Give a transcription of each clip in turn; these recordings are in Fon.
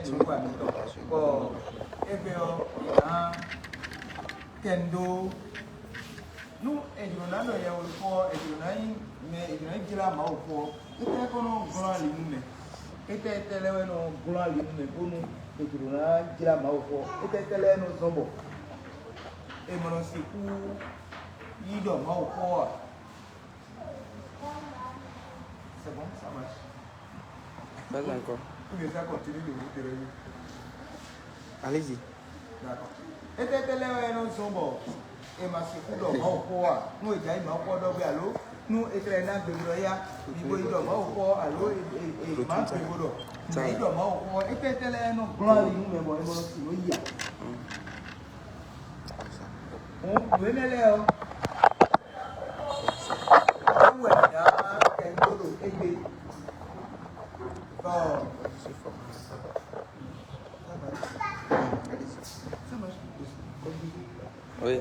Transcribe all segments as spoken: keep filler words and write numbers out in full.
Nǔgbà mitɔn. Bɔ égbé ɔ́, è nǎ kɛ nu dó. Nú è jlǒ ná ɖɔ yɛhwesin ɔ́, è jlǒ ná nyí mɛ, è jlǒ ná jlá Mawu xó ɔ́, étɛ́ kɔn nɔ glɔ́n ali nú mɛ? Étɛ́ étɛ́ lɛ́ɛ wɛ nɔ glɔ́n ali nú mɛ bónú è jlǒ ná jlá Mawu xó ɔ́? Étɛ́ étɛ́ lɛ́ɛ nɔ zɔ́n bɔ è ma nɔ sixú yí ɖɔ Mawu xó ɔ́ ǎ? C'est bon, ça marche. Pas encore. Ou bien ça continue de vous déranger. Allez-y. D'accord. Étɛ́ étɛ́ lɛ́ɛ wɛ nɔ zɔ́n bɔ è ma sixú ɖɔ Mawu xó ɔ́ ǎ? Nú è jǎ yi Mawu xó ɔ́ ɖɔ gbé alo nú è tlɛ ná gbe ɖɔ yá, mi bo yi ɖɔ Mawu xó ɔ́ alo è è è má gbe bo ɖɔ mɛ yi ɖɔ Mawu xó ɔ́? Étɛ́ étɛ́ lɛ́ɛ nɔ glɔ́n ali nú mɛ bɔ è ma nɔ sin nɔ yi ǎ? Hǔn nǔ énɛ́ lɛ́ɛ ɔ́, é wɛ mǐ ná kɛ dó ɖo égbé. Bɔ Oui.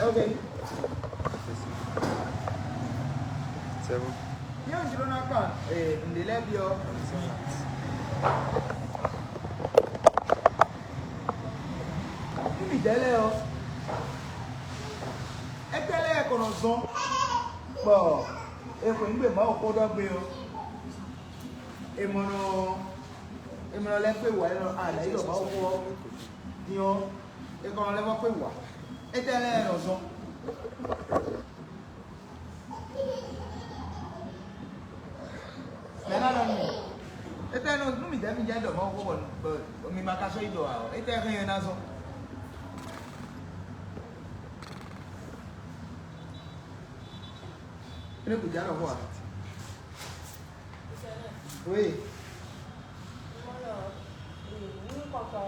Ok. C'est bon. Yóò dúró ná kàn ǹdè lɛ́ɛ byɔ́. Nú mǐdɛɛ lɛ́ɛ ɔ́, étɛ́ lɛ́ɛ kɔ nɔ zɔ́n bɔ è xweyǐgbe Mawu xó ɖɔ gbé ɔ́, è mɔ nɔ è mɔ nɔ lɛ́ kpé wǎ é nɔ a nǎ yi ɖɔ Mawu xó ɔ́ din ɔ́, è kɔ nɔ lɛ́ vɔ́ kpé wǎ. Étɛ́ lɛ́ɛ nɔ zɔ́n? Mɛ ná ɖɔ nú mi. Étɛ́ nɔ nú mi dɛ̌ mi jɛ ɖɔ Mawu xó bɔ mi ma ka sɔ́ yi ɖɔ ǎ ɔ́, étɛ́ hɛn ɛ ná zɔ́n? Énɛ́ gǔ jɛ alɔ xó ǎ. Oui. Mɔlɔ, nú kɔkɔ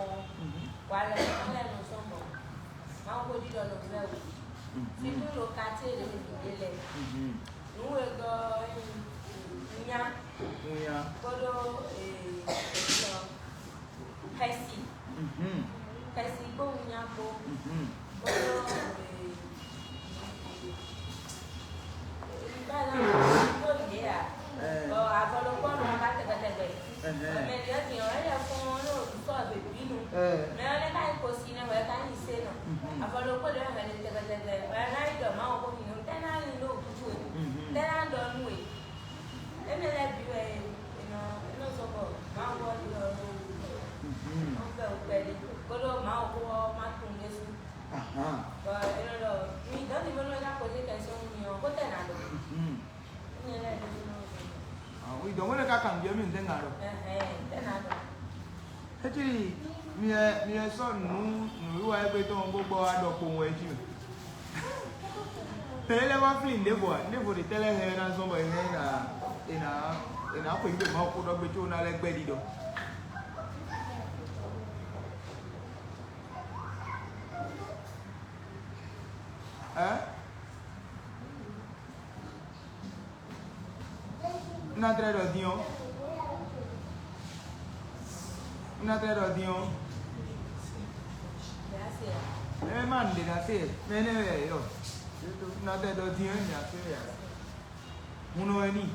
wala lɛ nɔ sɔn bɔ Mawu ko ɖi ɖɔ nɔ vlɛ o. Sinon le quartier de de lɛ. Nú e gɔ nya Nya. Kpódó ee xɛsi. Xɛsi kpó nya kpó. Kpódó ee báyìí kpó ɖě à. Bɔ avɔ ɖokpó ɔ́ nɔ ká tɛgbɛtɛgbɛ. Mɛ ɖě ɔ́ din ɔ́, é lɛ́ fɔ́n ɔ́ nɔ ɖu sɔ́ běbí nu. Mɛ ɔ́ lɛ́ ká nyí kosi nɛ́ wɛ é ká nyí sé nɔ. Avɔ ɖokpó ɖě ɔ́ hɛn ɖe tɛgbɛtɛgbɛ. Wɛ ná yi ɖɔ Mawu xó mi nɔ tɛ́ ná nyí ɖó wǔtú we. Tɛ́ ná ɖɔ nú we. Énɛ́ lɛ́ɛ bǐ wɛ è nɔ è nɔ zɔ́n bɔ Mawu ɔ́ ɖi ɔ́ ɖó ɔ́ vɛ wú kpɛɖé. Kpódó Mawu xó ɔ́ má tunwun ɖésú. Bɔ è nɔ ɖɔ mi dɔ̌n din bónú é ná xwedó kɛsɔ́ nú mi ɔ́, xó tɛ́ nǎ ɖɔ? Énɛ́ lɛ́ɛ ɖésú nɔ zɔ́n. Àwọn ìdánwò lè ká kàn bí ɔ́ mi ǹdẹ́ ŋà ɖɔ. Ɛhɛn, tɛ́ nǎ ɖɔ? Etí mi ɛ mi ɛ sɔ́ nǔ nǔwiwa égbé tɔn bó gbɔ wá ɖɔ kpowun wɛ jí mɛ. Tɛ é lɛ́ wá flin ɖěvo ǎ, ɖěvo ɖě tɛ́ lɛ́ hɛn ná zɔ́n bɔ è hɛn ná è nǎ è nǎ xweyǐgbe Mawu xó ɖɔ gbé có ná lɛ́ gbɛ́ ɖiɖɔ. Ɛ? Un ná tlɛ ɖɔ din ɔ́. Un ná tlɛ ɖɔ din ɔ́. Ɛ má un ɖe ná se mɛ énɛ́ wɛ yɔ. Un ná tlɛ ɖɔ din ɔ́, un ná se wɛ ǎ. Hun nɔ wɛ n'i.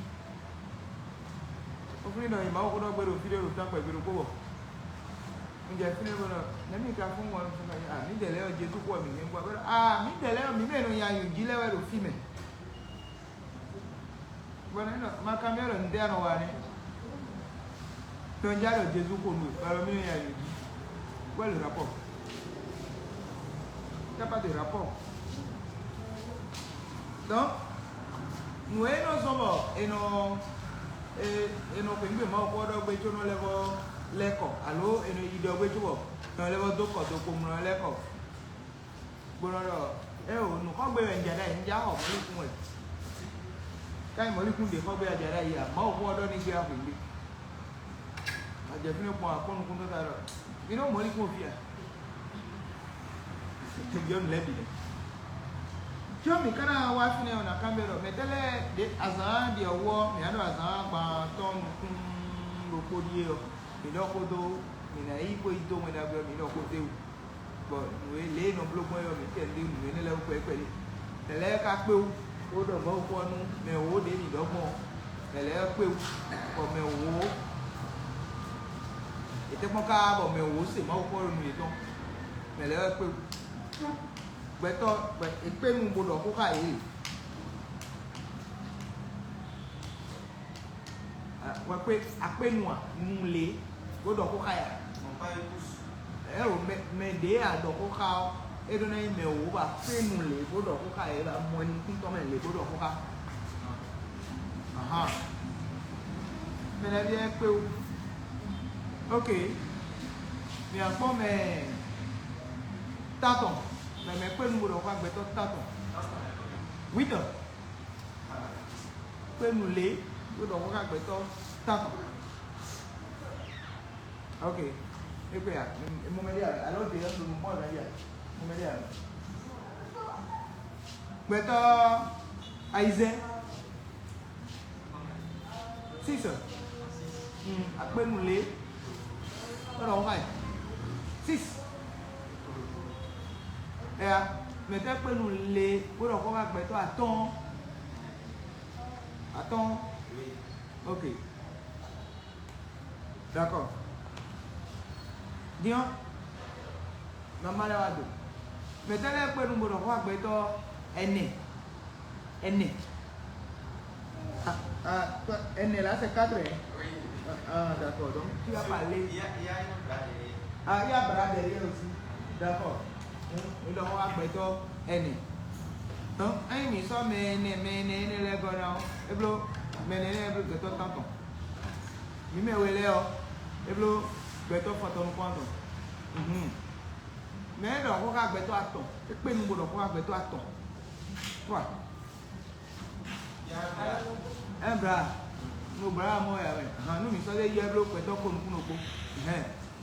Ó flín ɖɔ nyi Mawu xó ɖɔ gbe ɖo fí ɖé ɖo tánkpɛ gbe ɖokpó bɔ. Un jɛ fínɛ́ bɔ ɖɔ nɛ̌ mi ka fún ŋɔ nɔ fún ka a mǐdɛɛ lɛ́ɛ ɔ́ Jezu xó wɛ mǐ hɛn gbɔ bɔ a mǐdɛɛ lɛ́ɛ ɔ́ mǐ mɛ nɔ nya ayǐ jí lɛ́ɛ wɛ ɖo fí mɛ. Bɔ nɛ̌ nɔ ma kanbyɔ́ ɖɔ nǔɖé a nɔ wa nɛ́. Tɔnjá ɖɔ Jezu xo nú bɔ mí nɔ nya ayǐ jí. Quel est le rapport? Il n'y a pas de rapport. Donc, nǔ e nɔ zɔ́n bɔ è nɔ è nɔ xweyǐgbe Mawu xó ɔ́ ɖɔ gbé có nɔ lɛ́ vɔ́ lɛ́ kɔ alo è nɔ yi ɖɔ gbé có bɔ è nɔ lɛ́ vɔ́ dó kɔ dó kpomlɔ lɛ́ kɔ. Bó nɔ ɖɔ éeǒ, nǔ xɔ gbé wɛ un ja ɖ'ayǐ, un ja xɔ mɔ̌likún wɛ. Ká nyí mɔ̌likún ɖě xɔ gbé a ja ɖ'ayǐ ǎ, Mawu xó ɔ́ ɖɔ ní gbé a xweyǐgbe. A jɛ fínɛ́ kpɔ́n akpɔ́ nukúntɔ́ ta ɖɔ mi nɔ mɔ̌likún fí a? Tɛgbɛ ɔ́ nǔ lɛ́ɛ bǐ nɛ́. Có mǐ ka ná wá fínɛ́ ɔ́, nǎ kanbyɔ́ ɖɔ mɛ̌tɛ́ lɛ́ɛ ɖě azǎn ɖi ɔ́ wú ɔ́, mǐ ná ɖɔ azǎn gban tɔn nukún ɖokpó ɖíe ɔ́, mǐ ɖɔ xó dó mǐ ná yí xwé yi dó Wɛn Ɖagbe ɔ́, mǐ ɖɔ xó d'é wú. Bɔ nǔ e lě e nɔ bló gbɔn é ɔ́, mǐ kɛ ɖi nǔ énɛ́ lɛ́ɛ wú kpɛ́kpɛ́ ɖé. Mɛ lɛ́ɛ ka kpé wú, bó ɖɔ Mawu xó ɔ́ nú mɛ wǒ ɖě nyi ɖɔ̌ gbɔn, mɛ lɛ́ɛ kpé wú, bɔ mɛ wǒ, è tɛ́ kpɔ́n ká bɔ mɛ wǒ se Mawu xó ɔ́ ɖo nǔ yětɔn, mɛ lɛ́ɛ kpé wú. Gbɛtɔ́, gbɛ è kpé nu bó ɖɔ xó xá yě. Wɛ kpé akpé nu a, nu lě, bó ɖɔ xó xá yě a? Ɛ o, mɛ mɛ ɖě a ɖɔ xó xá ɔ́, é ɖó ná nyí mɛ wǒ ba kpé nu lě, bó ɖɔ xó xá yě ba mɔ nukún tɔn mɛ lě, bó ɖɔ xó xá. Ahan. Mɛ lɛ́ɛ biɛ kpé wú. Ok. Mi akpɔ́n mɛ tatɔn, mɛ mɛ kpé nu bó ɖɔ xó xá gbɛtɔ́ tatɔn. Wítɔn. Kpé nu lě, bó ɖɔ xó xá gbɛtɔ́ tatɔn. Ok. Égbé a, mo mɛ ɖé a, alo ɖe ɔ́ ɖo nukpɔ́n ɖa ɖé a, mo mɛ ɖé a. Gbɛtɔ́ ayizɛ́n. Six. Hmm, akpé nu lě, bó ɖɔ xó xá yě. Six. Ɛya, mɛ̌tɛ́ kpé nu lě, bó ɖɔ xó xá gbɛtɔ́ atɔ́ɔ́n. Atɔ́ɔ́n. Ok. D'accord. Din ɔ́, mama lɛ́ɛ wá do. Mɛ̌tɛ́ lɛ́ɛ kpé nu bó ɖɔ xó xá gbɛtɔ́ ɛnɛ. Ɛnɛ. Ah, ah, toi, ɛnɛ là, c'est quatre, hein? Oui. Ah, ah, d'accord. Donc, tu as parlé. Il y a, il y a une bras derrière. Ah, il y a bras derrière aussi. D'accord. Hein? Et donc, on va mettre ɛnɛ. Donc, un mi sɔ mɛ ɛnɛ, mɛ ɛnɛ, ɛnɛ lɛ́ɛ gɔ́ ná ɔ́, é bló mɛ ɛnɛ, ɛnɛ, é bló gbɛtɔ́ tántɔn. Mi mɛ we lɛ́ɛ ɔ́, é bló gbɛtɔ́ fɔtɔnukún atɔn. Mhm. Mɛ é ɖɔ xó xá gbɛtɔ́ atɔn, é kpé nu bó ɖɔ xó xá gbɛtɔ́ atɔn. Trois. Un bras. No bras mɔ ya mɛ. Hàn nú mi sɔ́ ɖe yɔ bló gbɛtɔ́ ko nukún ɖokpó. Hɛn.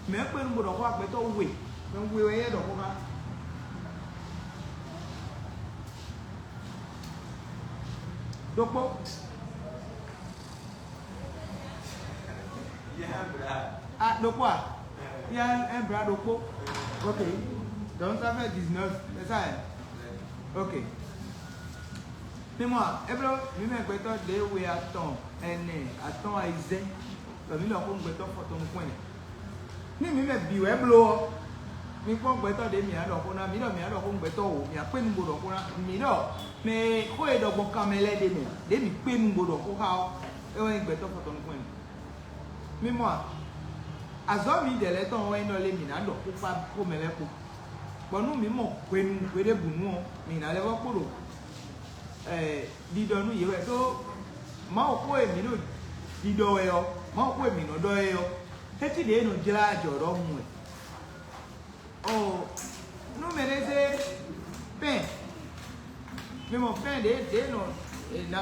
Mɛ kpé nu bó ɖɔ xó agbɛtɔ́ we. Mɛ we wɛ yɛ ɖɔ xó xá. Ɖokpó. Ah, ɖokpó a? Il y a un, un bras ɖokpó. Ok. Donc ça fait dix-neuf, c'est ça, hein? Ok. Mimɔ, é bló mǐ mɛ gbɛtɔ́ ɖě we atɔn ɛnɛ atɔ́ɔ́n ayizɛ́n, bɔ mǐ ɖɔ xó nú gbɛtɔ́ fɔtɔn nukún ɛnɛ. Ní mǐ mɛ bǐ wɛ bló ɔ́, mi kpɔ́n gbɛtɔ́ ɖě mǐ á ɖɔ xó ná, mǐ ɖɔ mǐ á ɖɔ xó nú gbɛtɔ́ wǒ, mǐ á kpé nu bó ɖɔ xó ná, mǐ ɖɔ mɛ e xó e ɖɔ gbɔn kanmɛ lɛ́ɛ ɖ'é mɛ ǎ, ɖě mǐ kpé nu bó ɖɔ xó xá ɔ́, é wɛ nyí gbɛtɔ́ fɔtɔn nukún ɛnɛ. Mi mɔ a? Azɔ̌ mǐdɛɛ lɛ́ɛ tɔn wɛ nyí ɖɔ lé mǐ ná ɖɔ xó xá xomɛ lɛ́ɛ kpó, bɔ nú mǐ mɔ hwenu hweɖěbǔnu ɔ́, mǐ ná lɛ́ vɔ́ kpo ɖo ɖiɖɔ nú yě wɛ ɖó Mawu xó e mǐ ɖo ɖiɖɔ wɛ ɔ́, Mawu xó e mǐ nɔ ɖɔ é ɔ́, é cí ɖě e nɔ jlá ajɔ ɖɔhun wɛ. Ɔ, nú mɛɖé zé pɛn, mi mɔ pɛn ɖě ɖě nɔ è nǎ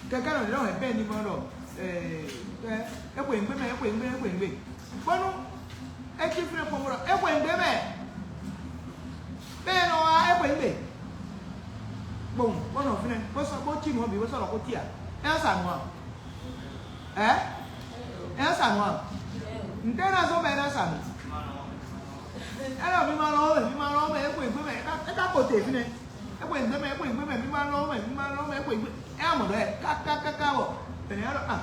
kɛkɛ nɔ ɖě nɔ hɛn pɛn ní mɔ ɖɔ é xwe nǔgbé mɛ, é xwe nǔgbé, é xwe nǔgbé. Bónú é cí fínɛ́ kpɔ́n bó ɖɔ é xwe nǔgbé mɛ, pɛn nɔ wá é xwe nǔgbé. Kpɔ́n bó nɔ fínɛ́ bó sɔ́ bó cí nǔ ɔ́ bǐ bó sɔ́ ɖɔ xó cí ǎ, é nɔ sa nǔ ǎ. Ɛ? É nɔ sa nǔ a? Ntɛ́ ná zɔ́n bɔ é ná sa nǔ? É ɖɔ mi ma lɔn wɛ, mi ma lɔn wɛ, é xwe gbé mɛ, é ka ko te fínɛ́. É xwe gbé mɛ, é xwe gbé mɛ, mi ma lɔn wɛ, mi ma lɔn wɛ, é xwe gbé. É amɔ ɖɔ ɛ kákákáká bɔ. Bɛnɛ ɖɔ a.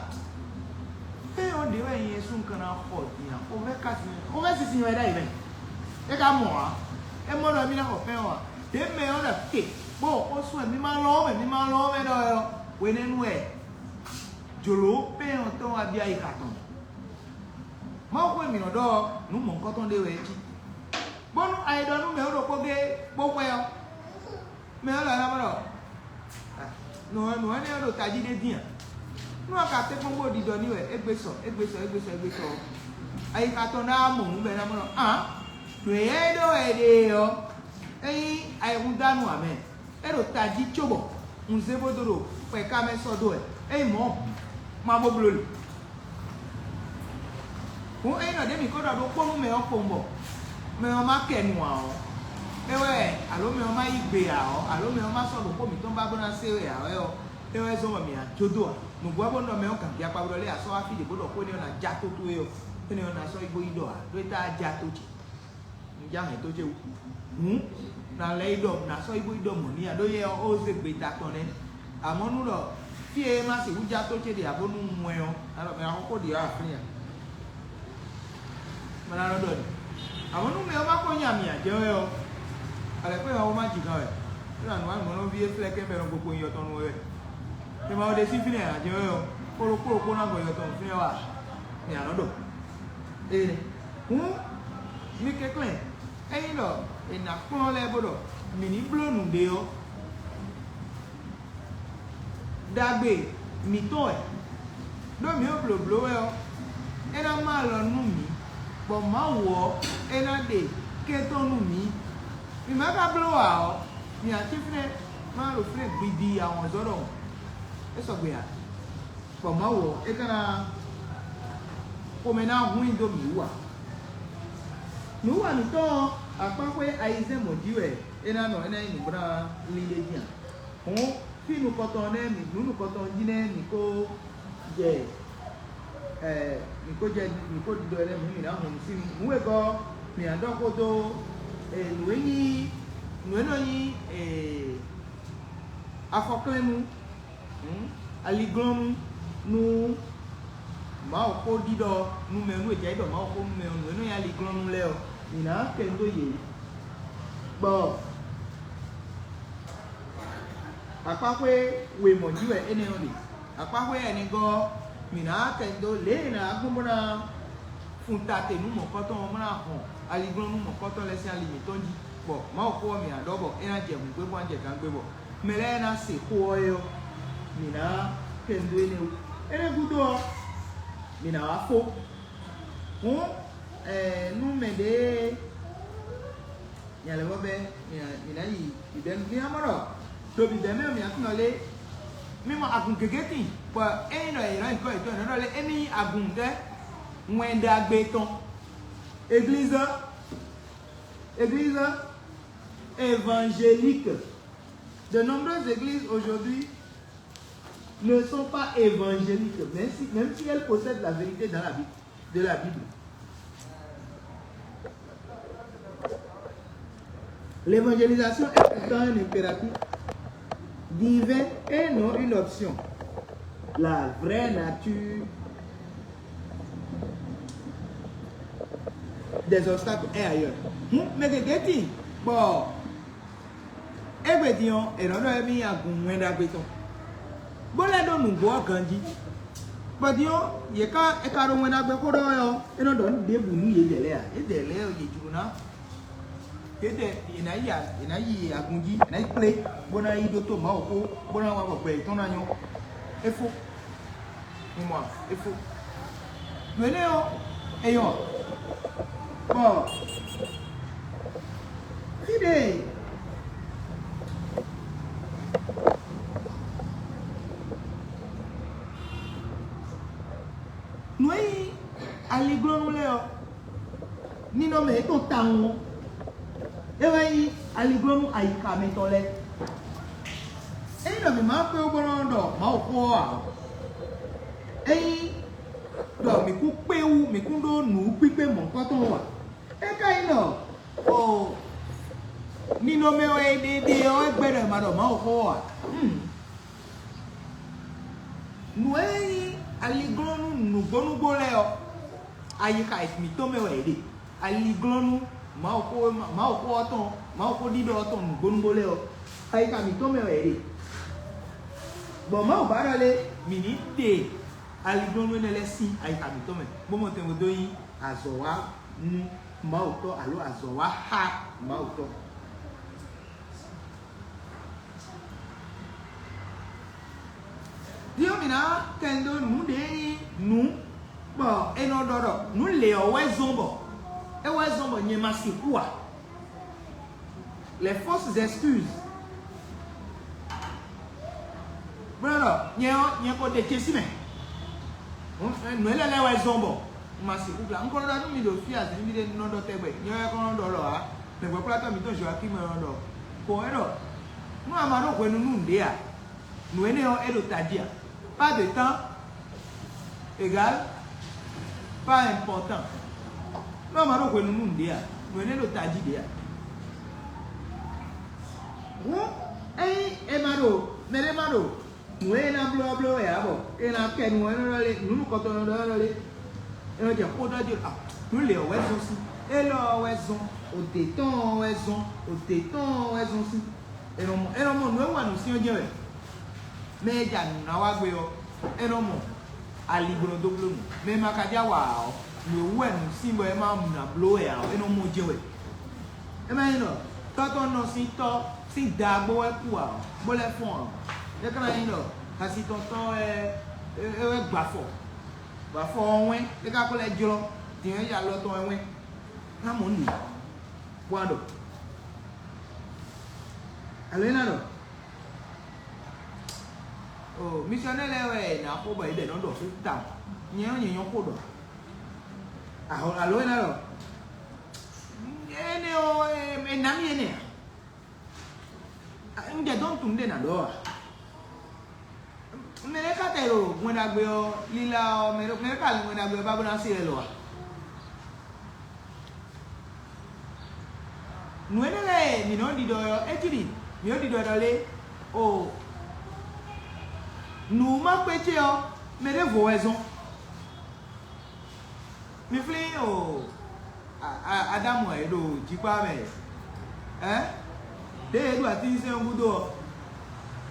É ɔ́ ɖe wɛ nyɛ sú nkan ná xɔ din a? Xovɛ ka sin, xovɛ sinsin wɛ ɖ'ayǐ mɛ. É ka mɔ a? É mɔ ɖɔ mi ná xɔ fɛn ɔ a? Ɖě mɛ ɔ́ ɖɔ te, bó xó sú wɛ, mi ma lɔn wɛ, mi ma lɔn wɛ ɖɔ ɛ ɔ. Hwenɛ́nu wɛ. Jlǒ pɛ́n ɔ́ tɔn wá byɔ́ ayixa tɔn. Mawu xwé mǐ nɔ ɖɔ ɔ́, nǔ mɔ̌hunkɔtɔn ɖé wɛ é cí. Bónú a yi ɖɔ nú mɛ ɔ́ ɖokpó géé bó xwɛ ɔ́, mɛ ɔ́ lɔ ná mɔ ɖɔ nǔ ɔ́ nǔ énɛ́ ɔ́ ɖo tají ɖé dín a? Nú a ka tɛ́nkpɔ́n bó ɖiɖɔ n'i wɛ égbé sɔ, égbé sɔ, égbé sɔ, égbé sɔ ɔ́, ayixa tɔn ná mɔ nǔ bɔ é ná mɔ ɖɔ ǎ, nǔ éyɛ́ é ɖó wɛ é ɖe é ɔ́, é nyí ayihúndánu ǎ mɛ. É ɖo tají cóbɔ un zé bó dó ɖo xwɛká mɛ sɔ́ dó wɛ. Ényí mɔ̌, ma bó bló lě. Hǔn ényí nɔ ɖě mǐ ko ɖɔ ɖokpó nú mɛ ɔ́ kpowun bɔ mɛ ɔ́ ma kɛ nu ǎ ɔ́, é wɛ alo mɛ ɔ́ ma yí gbe ǎ ɔ́, alo mɛ ɔ́ ma sɔ́ ɖo xó mǐtɔn ba bó ná sé wɛ ǎ wɛ ɔ́, é wɛ zɔ́n bɔ mǐ ná jó dó ǎ. Nǔgbó ɔ́ bó nɔ mɛ ɔ́ ganjí akpa bó ɖɔ lé a sɔ́ wá fí ɖě bó ɖɔ xó énɛ́ ɔ́ ná já tó towe ɔ́, énɛ́ ɔ́ ná sɔ́ yi bó yi ɖɔ ǎ, ɖó é tá já tó ce. já hɛn tó ce wú. Hǔn, nǎ lɛ́ yi ɖɔ, nǎ sɔ́ yi bó yi ɖɔ mɔ̌ n'i ǎ, ɖó yɛ ɔ́, ó zé gbeta tɔn nɛ́. Amɔ̌ nú ɖɔ fí e é ma sixú já tó ce ɖe ǎ bónú un mɔ ɛ ɔ́, ná ɖɔ mɛ axɔ́ xó ɖi ɔ́ aflín ǎ. Mɛ ná nɔ ɖɔ ni. Amɔ̌ nú mɛ ɔ́ ma ko nya mì ǎ jɛ́n wɛ ɔ́, alɛ̌ kpé ɔ́ ma ji gán wɛ. É ɖo anǔ wa nǔ nɔví e flɛ́ kɛ́n mɛ nɔ gokpo nyí yɔtɔn nú wɛ wɛ. È ma wɛ ɖe sín fínɛ́ ǎ jɛ́n wɛ ɔ́, kpóɖó kpóɖó kpó ná gbɔ yɔtɔn nú fínɛ́ wá. Mì ǎ nɔ ɖɔ. Ee, hǔn mi kɛnklɛ́n, ényí ɖɔ è nǎ kplɔ́n lɛ́ɛ bó ɖɔ mǐ ní bló nǔɖé ɔ́, ɖagbe mǐtɔn wɛ, ɖó mǐ e blǒbló wɛ ɔ́, é ná má alɔ nú mǐ, bɔ Mawu ɔ́, é ná ɖe kɛ́n tɔn nú mǐ. Mǐ ma ka bló ǎ ɔ́, mǐ ná cí fínɛ́, má ɖo fínɛ́ gbidi awɔnzɔ́ ɖɔhun. É sɔgbe ǎ. Bɔ Mawu ɔ́, é ka ná xomɛ ná hun nyi dó mǐ wú ǎ. Nǔ wa mǐtɔn ɔ́, akpáxwé ayizɛ́n mɔ̌ jí wɛ é ná nɔ, é ná nyí nǔgbó ná lílé dín ǎ. Hǔn fí nukɔntɔn nɛ́ mǐ nǔ nukɔntɔn jí nɛ́ mǐ ko jɛ ɛ mǐ ko jɛ mǐ ko ɖiɖɔ lɛ́ɛ mǐ mǐ ná hun nǔ sín nǔ e gɔ́ mǐ ná ɖɔ xó dó nǔ e nyí nǔ e nɔ nyí afɔklɛ́nú, aliglɔ́nú nú Mawu xó ɖiɖɔ nú mɛ nú è jɛ ɖɔ Mawu xó nú mɛ ɔ́, nǔ e nɔ nyí aliglɔ́nú lɛ́ɛ ɔ́, mǐ ná kɛ dó yě. Bɔ akpáxwé wěmɔ́ jí wɛ énɛ́ ɔ́ ɖe. Akpáxwé ɛnɛgɔ́ ɔ́, mǐ ná kɛ dó lě e è nǎ gbɔn bó ná fun ta te nú mɔ̌kɔtɔn ɔ́, bó ná hɔn aliglɔ́nú mɔ̌kɔtɔn lɛ́ɛ sín ali mǐtɔn jí, bɔ Mawu xó ɔ́ mǐ ná ɖɔ bɔ é ná jɛ hǔngbé bó ná jɛ gangbé bɔ mɛ lɛ́ɛ ná se xó ɔ́ é ɔ́, mǐ ná kɛ dó énɛ́ wú. Énɛ́ gúdo ɔ́, mǐ ná wá fó. Hǔn nú mɛɖée nya lɛ́ vɔ bɛ́ mǐ ná yi bǐbɛ́ mì ná mɔ ɖɔ ɖo bǐbɛ́ mɛ ɔ́ mǐ ná tunɔ lé. Mì mɔ agun gěgé tin, bɔ ényí ɖɔ è nɔ nyǐkɔ yětɔn è nɔ ɖɔ lé émí nyí agun tɛ́? Wɛn Ɖagbe tɔn. Église, église évangélique. De nombreuses églises aujourd'hui ne sont pas évangéliques, même si, même si elles possèdent la vérité dans la Bible, de la Bible. L'évangélisation est pourtant un impératif divin et non une option. La vraie nature des obstacles est ailleurs. Hum, mais que dit, bon, égbé din ɔ́, è nɔ ɖɔ émí nyi agun Wɛn Ɖagbe tɔn, bó lɛ́ ɖó nǔgbó ɔ́ ganjí. Bɔ din ɔ́, yě ká è ka ɖo Wɛn Ɖagbe xó ɖɔ wɛ ɔ́, é nɔ ɖɔ nǔ ɖěbǔ nú yědɛɛ lɛ́ɛ ǎ. Yědɛɛ lɛ́ɛ ɔ́, yě jló ná yědɛɛ yě ná yi a- yě ná yi agun jí, yě ná yi kplé, bó ná yi ɖótó Mawu xó, bó ná wa bɔ gbɛ yětɔn ná nyɔ́. É fó. Mi mɔ a? É fó. Nǔ énɛ́ ɔ́, é nyɔ́. Bɔ fí ɖé nǔ e nyí aliglɔ́nú lɛ́ɛ ɔ́, ninɔmɛ yětɔn tawun ɔ́, é wɛ nyí aliglɔ́nú ayixa mitɔn lɛ́ɛ. Ényí ɖɔ mǐ ma kpé wú bó nɔ́ ɖɔ Mawu xó ɔ́ ǎ ɔ́, ényí ɖɔ mǐ kún kpé wú, mǐ kún ɖó nǔ kpíkpé mɔ̌hunkɔtɔn wú ǎ. É ka nyí ɖɔ o ninɔmɛ wɛ è ɖe ɖe ɔ́, é gbɛ́ ɖɔ è ma ɖɔ Mawu xó ɔ́ ǎ. Hmm. Nǔ e nyí aliglɔ́nú nǔgbónúgbó lɛ́ɛ ɔ́, ayixa mǐtɔn mɛ wɛ è ɖe. Aliglɔ́nú Mawuxó Mawuxó ɔ́ tɔn, Mawuxó ɖiɖɔ ɔ́ tɔn nǔgbónúgbó lɛ́ɛ ɔ́, ayixa mǐtɔn mɛ wɛ è ɖe. Bɔ Mawu ba ɖɔ lé, mǐ ní ɖe aliglɔ́nú énɛ́ lɛ́ɛ sín ayixa mǐtɔn mɛ, bó mɔ tɛnmɛ dó nyí azɔ̌ wa nú Mawu tɔn alo azɔ̌ wa xá Mawu tɔn. Din ɔ́, mǐ ná kɛ dó nǔ ɖě nyí nǔ bɔ è nɔ ɖɔ ɖɔ nǔ lě ɔ́ wɛ zɔ́n bɔ é wɛ zɔ́n bɔ nyɛ ma sixú ǎ. Les fausses excuses. Bó nɔ ɖɔ nyɛ ɔ́, nyɛ ko ɖe ce sí mɛ. Nǔ élɔ́ lɛ́ɛ wɛ zɔ́n bɔ un ma sixú gbla. Un ko nɔ ɖɔ nú mi ɖo fí azɛ̌n mi ɖe nɔ ɖɔ tɛgbɛ, nyɛ wɛ ko nɔ ɖɔ lɔ ǎ. Mɛ̌gbɔ́kplɔ́tɔ́ mǐtɔn Joakim wɛ nɔ ɖɔ. Ko é ɖɔ nú a ma ɖó hwenu nú nǔɖé a, nǔ énɛ́ ɔ́, é ɖo tají a? Pas de temps égal pas important. Nú a ma ɖó hwenu nú nǔɖé a, Nǔ énɛ́ ɖo tají ɖě a? Hǔn ényí è ma ɖo mɛɖé ma ɖo nǔ e è nǎ bló ɔ́ bló wɛ ǎ, bɔ è nǎ kɛ nǔ ɔ́, é nɔ ɖɔ lé, nǔ nukɔntɔn nɔ ɖɔ lé, é nɔ jɛ xó ɖɔ jí a, nǔ lě ɔ́ wɛ zɔ́n sín, élɔ́ ɔ́ wɛ zɔ́n, òdě tɔn ɔ́ wɛ zɔ́n, òdě tɔn ɔ́ wɛ zɔ́n sín. È nɔ mɔ, è nɔ mɔ nǔ e wa nǔ sín ɔ́ jɛ́n wɛ. Mɛ e ja nǔ ná wa gbé ɔ́, é nɔ mɔ ali bo nɔ dó bló nǔ. Mɛ e ma ka ja wa ǎ ɔ́, nǔ e wú wɛ nǔ sín bɔ é ma nǎ bló wɛ ǎ ɔ́, é nɔ mɔ jɛ́n wɛ. É ma nyí ɖɔ tɔ́ tɔn nɔ sín tɔ́ sín daagbó wɛ kú ǎ ɔ́, bó lɛ́ fɔ́n ǎ ɔ́, é ka ná nyí ɖɔ xasin tɔn tɔ́ wɛ é wɛ gba afɔ, bɔ afɔ ɔ́ wɛn, é ka ko lɛ́ jlɔ́, din ɔ́ yi alɔ tɔn wɛ wɛn. Ná mɔ nǔ, bó wá ɖɔ. Alo é ná ɖɔ o, misɔnɛ́ lɛ́ɛ wɛ è nǎ xo bɔ yě ɖɛ nɔ ɖɔ xó tawun. Nyɛ ɔ́, nyɛ nyɔ́ xo ɖɔ. Aho alo é ná ɖɔ énɛ́ ɔ́, è nǎ mì énɛ́ ǎ. Un jɛ dɔn tunwun ɖé ná ɖɔ ǎ. Mɛ ɖé ka tɛ ɖo Wɛn Ɖagbe ɔ́ lila ɔ́, mɛ ɖé mɛ ɖé ka lin Wɛn Ɖagbe ɔ́ ba bó ná se wɛ lɔ ǎ. Nǔ énɛ́ lɛ́ɛ e mǐ nɔ ɖiɖɔ ɔ́, é cí ɖi mǐ nɔ ɖiɖɔ ɖɔ lé? O, nǔ ma kpé ce ɔ́, mɛ ɖěvo wɛ zɔ́n. Mi flín o, a- a- Adámu e ɖo jikpá mɛ, ɛ ɖě e ɖo atínsɛ́n ɔ́ gúdo ɔ́,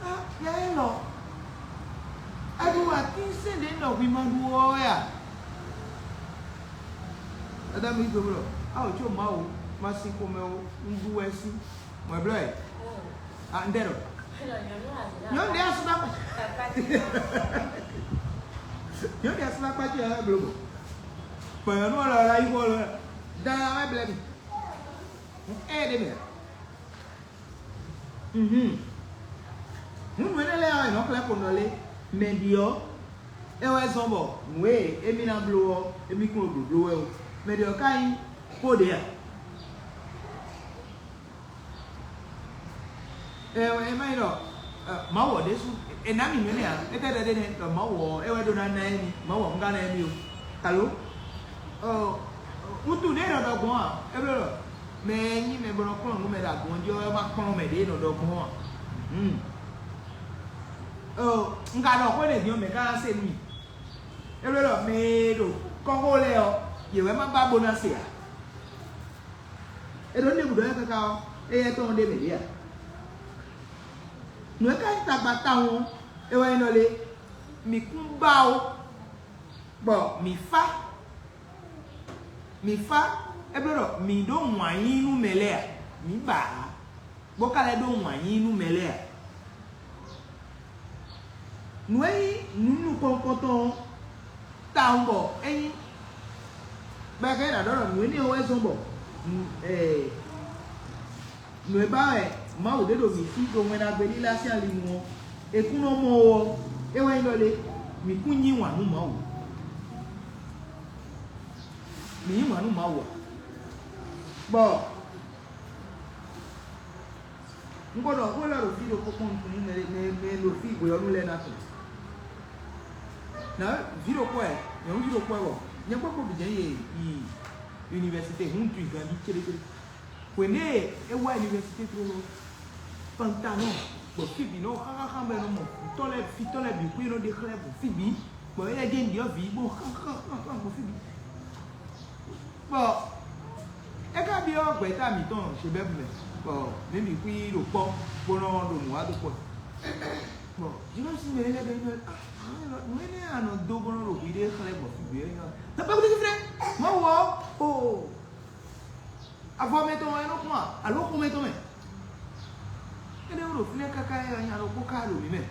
a- ya élɔ́, a ɖo atínsɛ́n ɖě nɔ hwi ma ɖu ɔ́ wɛ a? Adámu yí gbe bó ɖɔ: Ao có Mawu, ma sin xomɛ ó, un ɖu wɛ sín. Mɔ̌ blɔ́ ɛ? A un ɖɛ ɖɔ nyɔ̌nu ɖé asú ná kpa. Nyɔ̌nu ɖé asú ná kpa ce ɔ́ wɛ bló bɔ. Gbɔn nyɔ̌nu ɔ́ lɔ la yí xɔ lɔ. Dan wɛ blɛ́ mi. Ɛ ɖé mɛ. Mhm. Nǔ nǔ énɛ́ lɛ́ɛ ɔ́, è nɔ xlɛ́ xo nɔ lé? Mɛ ɖi ɔ́, é wɛ zɔ́n bɔ nǔ e émí ná bló ɔ́, émí kún ɖo blǒbló wɛ ó. Mɛ ɖi ɔ́ ka nyí xó ɖě a? Ɛ ɛ má nyí ɖɔ ɛ, Mawu ɔ́ ɖésú è nǎ mì nǔ énɛ́ ǎ. Étɛ́ ɖɔ ɖé nɛ́ ɖɔ Mawu ɔ́ é wɛ ɖó ná ná émí, Mawu ɔ́ un ka ná émí ó. Alo? Ɔ, wutu nɛ́ è nɔ ɖɔ gbɔn a? É bló ɖɔ mɛ e nyí mɛ bó nɔ kplɔ́n nǔ mɛ ɖo agun ɔ́ jí ɔ́ wɛ ma kplɔ́n mɛ ɖě è nɔ ɖɔ gbɔn a? Hmm. Ɔ, un ka ɖɔ xó énɛ́ din ɔ́, mɛ ka ná se nú mì. É bló ɖɔ mɛ e ɖo kɔ́xo lɛ́ɛ ɔ́, yě wɛ ma ba bó ná se ǎ. É ɖo ɖěbǔ ɖɔ káká ɔ́, éyɛ́ tɔn ɖ'é mɛ ɖě ǎ. Nǔ e ka nyí tagba tawun ɔ́, é wɛ nyí ɖɔ lé: mǐ kún ba ó, bɔ mǐ fá, mǐ fá, é bló ɖɔ mǐ ɖó wǎn yí nú mɛ lɛ́ɛ ǎ, mǐ ba ǎ, bó ka lɛ́ ɖó wǎn yí nú mɛ lɛ́ɛ ǎ. Nǔ e nyí nǔ nukɔn nukɔntɔn ɔ́ tawun bɔ é nyí bɔ è ka ná ɖɔ ɖɔ nǔ énɛ́ ɔ́ wɛ zɔ́n bɔ nǔ ɛ nǔ e ba wɛ Mawu ɖe ɖo mǐ sí ɖo Wɛn Ɖagbe lílá sín ali nu ɔ́, è kún nɔ mɔ ó ɔ́, é wɛ nyí ɖɔ lé: mǐ kún yí wǎn nú Mawu. Mǐ yí wǎn nú Mawu ǎ. Bɔ un ko ɖɔ xó lɛ́ɛ ɖo fí ɖokpó kpɔ́n nukún nú mɛ mɛ mɛ ɖo fí hwe ɔ́ nu lɛ́ɛ ná tunwun. Nǎ vǐ ɖokpó wɛ, nyɔ̌nu vǐ ɖokpó wɛ bɔ nyɛ kpó kpó bǐ jɛ́n yě yi univɛsité hun tui ganjí céɖécéɖé. Hwěnɛ́ e é wá univɛsité tlóló pantalɔn gbɔn fí bǐ nɔ xáxáxá bɔ è nɔ mɔ vǐtɔ́ lɛ́ɛ fítɔ́ lɛ́ɛ bǐ xwé nɔ ɖe xlɛ́ gbɔn fí bǐ, bɔ éyɛ́ jɛ́n ɖyɔ̌vǐ gbɔn xáxáxáxá gbɔn fí bǐ. Bɔ é ka byɔ́ gbɛ̌ta mǐtɔn Zebɛ́bu mɛ, bɔ mǐ bǐ xwí ɖo kpɔ́ bó nɔ ɖo nǔ wa dó kpɔ́. Bɔ Jezu sín mɛ lɛ́ɛ ɖɔ nú ɛ: "Ah, nǔ énɛ́ a nɔ dó bó nɔ ɖo hwi ɖé xlɛ́ gbɔn fí gbé ɔ́ nyí ɔ́, nɔ kpɛ́ kúdíkí fínɛ́, Mawu ɔ́, o avɔ mɛ tɔn wɛ é nɔ kpɔ́n a, alo xomɛ tɔn mɛ?" Énɛ́ wú ɖo fínɛ́ káká ɛ nya ɖokpó ká ɖo mǐ mɛ,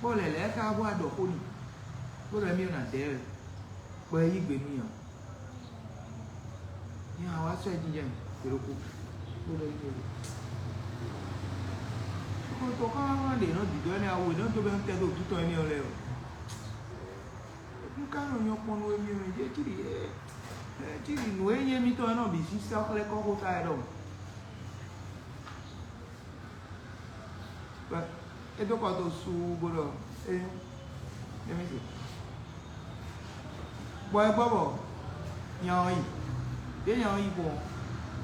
bɔ lɛ̌lɛ̌ ká bó wá ɖɔ xó n'i, bó ɖɔ émí ɔ́ ná dɛ wɛ, bɔ é yí gbe n'i ǎ. Nya wa sɔ́ ɛ jínjɔ́n ayǐ gbe ɖokpó, bó ɖɔ émí ɔ́. Xɔ́ntɔn xá wá ɖe nɔ dǐdɔ́ énɛ́ awu e nɔ dó bɛ́ nú tɛ́ dó wǔtu tɔn énɛ́ ɔ́ lɛ́ɛ ɔ́. Un ka nɔ nyɔ kpɔn nú émí ɔ́, é cí ɖi é cí ɖi nǔ e nyí émítɔn ɔ́ nɔ bǐ sísá xlɛ́ kɔ́xota wɛ ɖɔhun. Bɔ é dó kɔ dó su bó ɖɔ: "Éyɛ́, émí se." Bɔ é gbɔ bɔ nya ɔ́ yi. Ɖěe nya ɔ́ yi gbɔn ɔ́,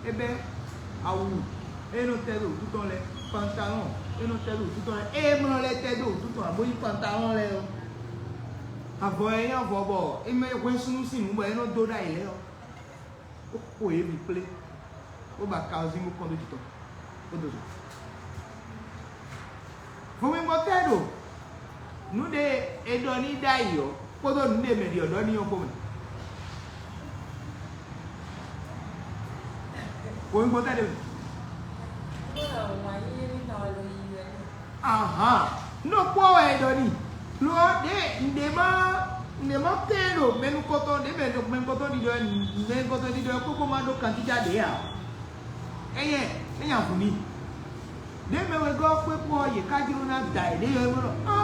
É bɛ́ awu e nɔ tɛ ɖo wǔtu tɔn lɛ́ɛ, pantalɔn e nɔ tɛ ɖo wǔtu tɔn lɛ́ɛ, ée mlɔ lɛ́ɛ tɛ ɖo wǔtu tɔn ǎ bó nyí pantalɔn lɛ́ɛ ɔ́. Avɔ e nyí avɔ bɔ é mɛ hwɛ́n súnnu sín nǔ bɔ é nɔ dó ɖ'ayǐ lɛ́ɛ ɔ́, é xo yě bǐ kplé, bó ba kawɔzín bó kɔn dó jǐ tɔn, bó dó zo. Vɔ̌nmɛgbɔ́tɔ́ e ɖo nǔ ɖé e ɖɔ n'i ɖ'ayǐ ɔ́ kpódó nǔ ɖé mɛ ɖi ɔ́ ɖɔ n'i ɔ́ kpó mɛ. Vɔ̌nmɛgbɔ́tɔ́ e ɖo Ahan, nɔ kpɔ́ wɛ è ɖɔ n'i. Lo ɔ́, ɖě nǔɖé ma nǔɖé ma kɛn ɖo mɛ nukɔntɔn ɖě mɛ ɖo mɛ nukɔntɔn ɖiɖɔ mɛ nukɔntɔn ɖiɖɔ kpókpó ma ɖó kantíja ɖě ǎ. Éyɛ́, é nya vǔ n'i. Ɖěe mɛ wegɔ́ ɔ́ kpé kpó ɔ́, yě ká jló ná da yěɖée ɔ́, é mɔ ɖɔ: "Á,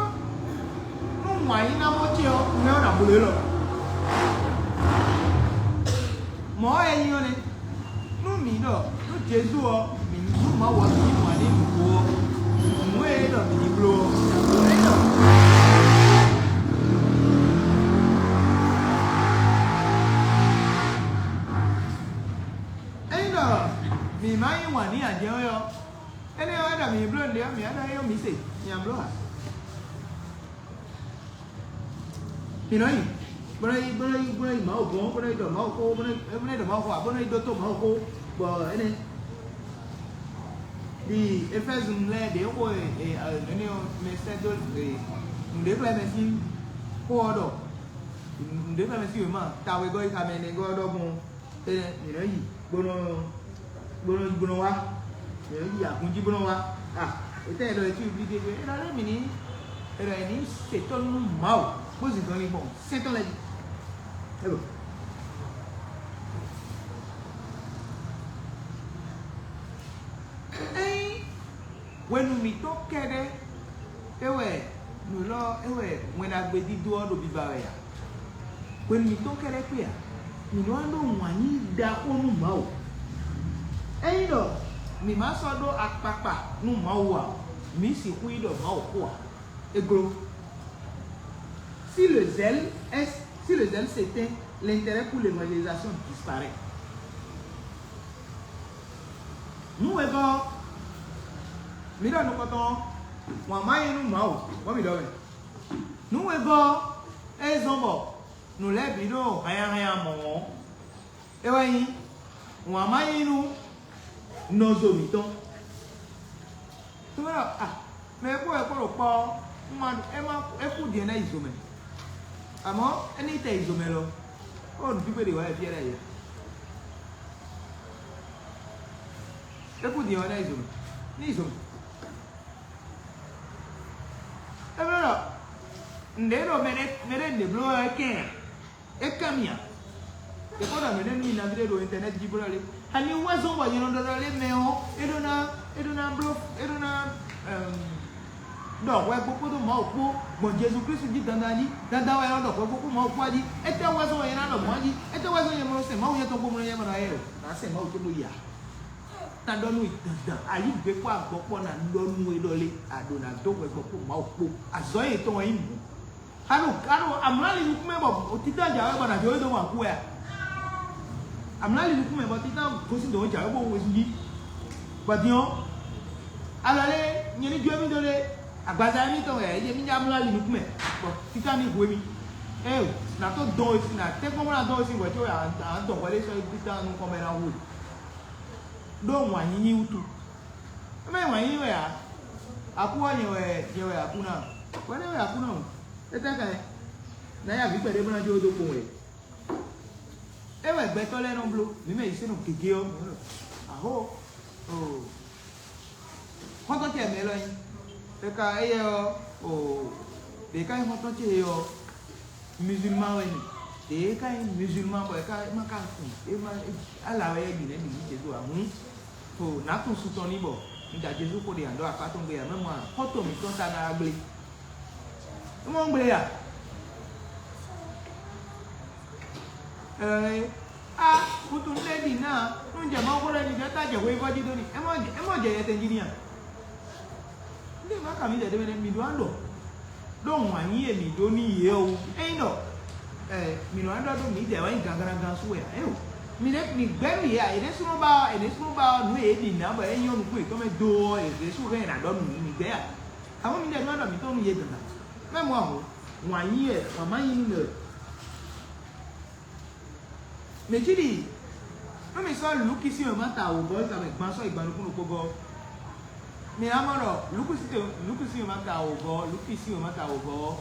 nú wǎn yí ná mɔ ce ɔ́, mɛ ɔ́ ná bló élɔ́." Mɔ̌ wɛ é nyí ɔ́ nɛ́. Nú mǐ ɖɔ nú Jezu ɔ́, mǐ nú Mawu ɔ́, mǐ yí wǎn n'i nǔgbó ɔ́, nǔ e é ɖɔ mǐ ní bló ɔ́, é ɖɔ. Ényí ɖɔ mǐ ma yí wǎn n'i ǎ jɛ́n ɔ́, énɛ́ ɔ́, é ɖɔ mǐ ní bló nǔɖé ɔ́, mǐ wɛ ɖɔ é nyɔ́ mǐ se, mǐ ná bló ǎ. Mǐ nɔ yi, bó nɔ yi, bó nɔ yi, bó nɔ yi Mawu gɔ́n, bó nɔ yi ɖɔ Mawu xó, bó nɔ yi, bó nɔ yi ɖɔ Mawu xó, bó nɔ yi ɖótó Mawu xó, bɔ énɛ́ ɖi Efɛ́zunu lɛ́ɛ ɖě xo e e nɛnɛ ɔ́ mɛ sɛ́ dó e nǔɖé xlɛ́ mɛ sín xó ɔ́ ɖɔ nǔɖé xlɛ́ mɛ sín wěma ta wegɔ́ yi xa mɛ nɛgɔ́ ɔ́ ɖɔhun. Énɛ́ mǐ nɔ́ yi bó nɔ́ bó nɔ́ yi bó nɔ́ wá, mǐ nɔ́ yi agun jí bó nɔ́ wá. A, étɛ́ e ɖɔ etí wíwlí ɖé ɖé? É ɖɔ lɛ́ mǐ ní, é ɖɔ è nǐ se tɔ́ nú Mawu bó zin gɔn ní gbɔn sɛ́n tɔn lɛ́ɛ jí. É ɖo ényí hwenu mǐtɔn kɛ́ɖɛ́ é wɛ nǔ élɔ́ é wɛ Wɛn Ɖagbe dídó ɔ́ ɖo biba wɛ ǎ. Hwenu mǐtɔn kɛ́ɖɛ́ kpé ǎ, mǐ nɔ wá ɖó wǎn yí ɖaxó nú Mawu. Ényí ɖɔ mǐ ma sɔ́ ɖó akpakpa nú Mawu ǎ, mǐ sixú yí ɖɔ Mawu xó ǎ. É gló. Si le zèle est si le zèle s'éteint, l'intérêt pour l'évangélisation disparaît. Nú wegɔ́ ɔ́, mǐ ɖɔ nukɔntɔn ɔ́, wǎn má nyí nú Mawu, bɔ mǐ ɖɔ mɛ. Nú wegɔ́ ɔ́, é zɔ́n bɔ nǔ lɛ́ɛ bǐ ɖo hannyahannya mɔ̌ ɔ́, é wɛ nyí wǎn má nyí nú nɔzo mǐtɔn. Tɔ́ ɖɔ a, mɛ e kpó wɛ kpó ɖo kpɔ́ ɔ́, un ma ɖu é má é kú din ɔ́ ná yi zo mɛ. Amɔ̌ é ní tɛ yi zo mɛ lɔ, ó nǔ gbígbé ɖě wá yi fí ɔ́ ɖ'ayǐ ǎ. É kú din ɔ́ ná yi zo mɛ, ní yi zo mɛ. É bló ɖɔ nǔɖé ɖo mɛ ɖé mɛ ɖé nǔɖé bló wɛ é kɛn ǎ. É kán mì ǎ. È ko ɖɔ nǔɖé nú mi nɔví ɖé ɖo internet jí bó ɖɔ lé. Ani wɛ zɔ́n bɔ nyɛ nɔ ɖɔ ɖɔ lé mɛ ɔ́, é ɖó ná é ɖó ná bló é ɖó ná ɖɔ hwɛ kpó kpódó Mawu kpó gbɔn Jezu Klísu jí dandan jí. Dandan wɛ è nɔ ɖɔ hwɛ kpó kpó Mawu kpó jí. Étɛ́ wɛ zɔ́n bɔ nyɛ ná ɖɔ mɔ̌ jí? Étɛ́ wɛ zɔ́n nyɛ mɔ sɛn Mawu nyɛ tɔn kpó mlɔ́ nyɛ mɔ ɖɔ é o. Nǎ sɛn Mawu tó ɖó ya. Ná ɖɔ nú we dandan, ayǐ gbe kpó agbɔkpɔ́ ná ɖɔ nú we ɖɔ lé, a ɖǒ ná dó hwɛ gbɔ kpó Mawu kpó. Azɔ̌ yětɔn wɛ nyí mɔ̌. Aɖo aɖo amlali nukún mɛ bɔ títán jǎwe bɔ nǎjɔ wé dó mɔ akú wɛ a? Amlali nukún mɛ bɔ títán gosín dɔ̌n jǎwe bó wezun jí. Bɔ din ɔ́, alɔ lé nyɛ ní jó émí dó lé agbaza émítɔn wɛ yě mí já amlali nukún mɛ bɔ títán ní hu émí. Ée nà tó dɔn wezun nà tɛ́nkpɔ́n bó ná dɔn wezun hwɛ có wɛ a dɔn hwɛ lé sɔ́ títán nukɔn mɛ ná hu. Ɖó wǎn yíyí wútu. É má nyí wǎn yíyí wɛ ǎ. Akú ɔ́ nyɛ wɛ nyɛ wɛ akú ná. Hwɛɖé wɛ akú ná o. Étɛ́ ka ɛ? Nǎ ya vǐ kpɛɖé bó ná jó dó kpowun wɛ. É wɛ gbɛtɔ́ lɛ́ɛ nɔ bló, mǐ mɛ yi sɛ́ nɔ gěgé ɔ́, mǐ nɔ ɖɔ: "Aho, oo, xɔ́ntɔn ce mɛ élɔ́ nyí." É ka éyɛ́ ɔ́, oo, ɖě ká nyí xɔ́ntɔn ce é ɔ́, musulman wɛ ni. Ɖě ká nyí musulman bɔ é ka é ma ka kun, é ma ala wɛ é ɖi nɛ̌ ɖi nǔ ce dó ǎ hǔn. To nǎ tunwun sun tɔn ní bɔ un da Jezu xo ɖe ǎ ɖɔ akpá tɔn gbe ǎ, mɛ mɔ xɔ́ntɔn mǐtɔn ta ná wá gblé. É mɔ gblé a? Ɛɛ, a, wuntun ɖé ɖi ná, nú jɛ Mawu xó lɛ́ɛ ɖi ɖɔ tá jɛ hweyivɔ́ jí dó ni, é mɔ é mɔ jɛ yɛtɛn jí ni a? Ndé ma ka mǐ jɛ ɖé mɛ nɛ́, mǐ ɖó á ɖɔ ɖó wǎn yí e mǐ ɖó n'i é ɔ́ wú. Ényí ɖɔ ɛ mǐ nɔ wá ɖɔ ɖó mǐdɛɛ wɛ nyí gangangán sú wɛ ǎ é o. Mi ɖe mi gbɛ́ nú yě ǎ, yě ɖésúnɔ ba ɔ́, yě ɖésúnɔ ba ɔ́, nǔ e yě ɖi nǎ bɔ é nyɔ́ nukún yětɔn mɛ dó ɔ́, yě ɖésú hɛn è nǎ ɖɔ nǔ n'i mi gbɛ́ ǎ. Amɔ̌ mi ɖɔ nǔ ɔ́ ɖɔ mǐtɔn nú yě dɔ̌n ǎ. Mɛ́ mɔ ahǔn, wǎn yí wɛ, wǎn má yí nú mɛ wɛ. Mǐ cí ɖi nú mi sɔ́ Luki sín wěma ta wǒ gɔ́ é tamɛ gban sɔ́ yi gban nukún ɖokpó gɔ́. Mi ná mɔ ɖɔ Luku sín te- Luku sín wěma ta wǒ gɔ́, Luki sín wěma ta wǒ gɔ́ ɔ́,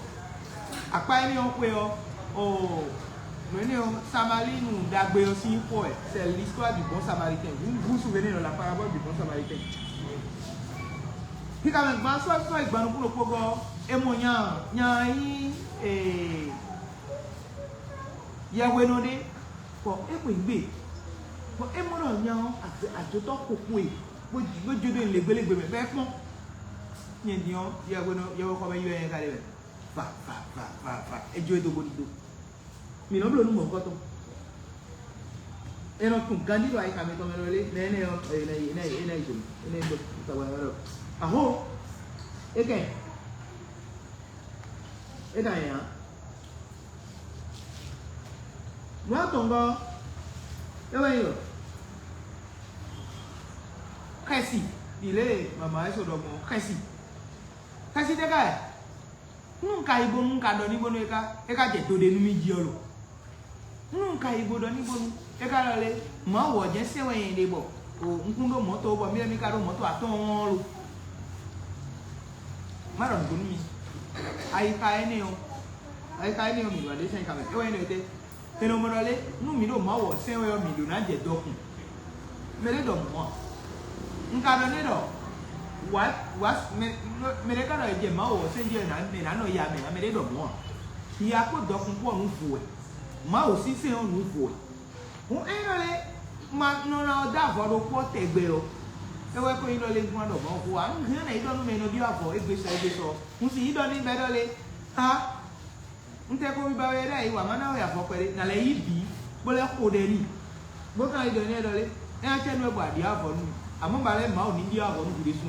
akpá énɛ́ ɔ́ xwé ɔ́, oo, nǔ énɛ́ ɔ́, Samalínu ɖagbe ɔ́ sín xó wɛ, c'est l'histoire du bon samaritain. Vous vous souvenez de la parabole du bon samaritain? Kíka mɛ gban sɔ́ sɔ́ yi gban nukún ɖokpó gɔ́, é mɔ nya nya nyí ee, yɛhwenɔ ɖé, bɔ é xweyǐgbe, bɔ é mɔ ɖɔ nya ɔ́, ajotɔ́ xo xo e, bó jó dó lěgbélégbé mɛ, bɔ é kpɔ́n. Nyɛ din ɔ́, yɛhwenɔ yɛhwexɔ mɛ ylɔ́ nyɛ ka ɖe wɛ. Va, va, va, va, va, é jó e dó bó ní dó. Mǐ nɔ bló nú mɔ̌hunkɔtɔn. È nɔ tunwun ganjí ɖo ayixa mitɔn mɛ ɖɔ lé, nɛ énɛ́ ɔ́, è nɛ yi, è nɛ yi, è nɛ yi zǒ, è nɛ yi gbé, tɔgbɛ ɔ́ ɖɔ. Aho, é kɛ, é ka nyɛ ǎ. Nǔ atɔngɔ́, é wɛ nyí ɖɔ xɛsi ɖi lě e mama wɛ so ɖɔ gbɔn xɛsi. Xɛsi ɖé ka wɛ. Nú un ka yi bónú un ka ɖɔ n'i bónú é ka é ka jɛ do ɖé nú mì jí ɔ́ lo. Nú un ka yi bó ɖɔ n'i bónú é ka ɖɔ lé, Mawu ɔ́ jɛ́n sɛn wɛ nyɛ ɖe bɔ un kún ɖó mɔ̌to bɔ mì lɛ́ mì ka ɖó mɔ̌to atɔ́ɔ́n lo. Má ɖɔ nǔgbó nú mi. Ayixa énɛ́ ɔ́, ayixa énɛ́ ɔ́, mǐ ɖo aɖé sɛn ayixa mɛ. É wɛ nyí ɖɔ étɛ́? È nɔ mɔ ɖɔ lé, nú mǐ ɖo Mawu ɔ́ sɛn wɛ ɔ́, mǐ ɖǒ ná jɛ dɔkun. Mɛ ɖé ɖɔ mɔ̌ ǎ. Un ka ɖɔ n'i ɖɔ wǎ wǎ mɛ mɛ ɖé ka ɖɔ è jɛ Mawu ɔ́ sɛn jí è nǎ è nǎ nɔ ya mɛ ǎ, mɛ ɖé ɖɔ mɔ̌ ǎ. Ya kpó dɔkun kpó ɔ́ nǔ vo wɛ. Mawu sín sɛn ɔ́ nǔ vo wɛ. Hǔn ényí ɖɔ lé ma nɔ ná ɔ́ dó avɔ ɖokpó ɔ́ tɛgbɛ ɔ́, é wɛ ko nyí ɖɔ lé gbɔn ɖɔ Mawu xó ǎ. Un hɛn ná yi ɖɔ nú mɛ e nɔ ɖyɔ́ avɔ égbé sɔ égbé sɔ ɔ́. Un sixú ɖɔ n'i bɛ́ ɖɔ lé, á Un tɛ xo wiba wɛ ɖé ayi wǎ má ná wɛ avɔ kpɛɖé, nǎ lɛ́ yí bǐ, bó lɛ́ xo ɖɛ n'i, bó ka yi ɖɔ n'i ɖɔ lé, é ná cɛ nú wɛ bɔ a ɖi avɔ nú mì, amɔ̌ ba lɛ́ Mawu ní ɖi avɔ nú hwi ɖésú.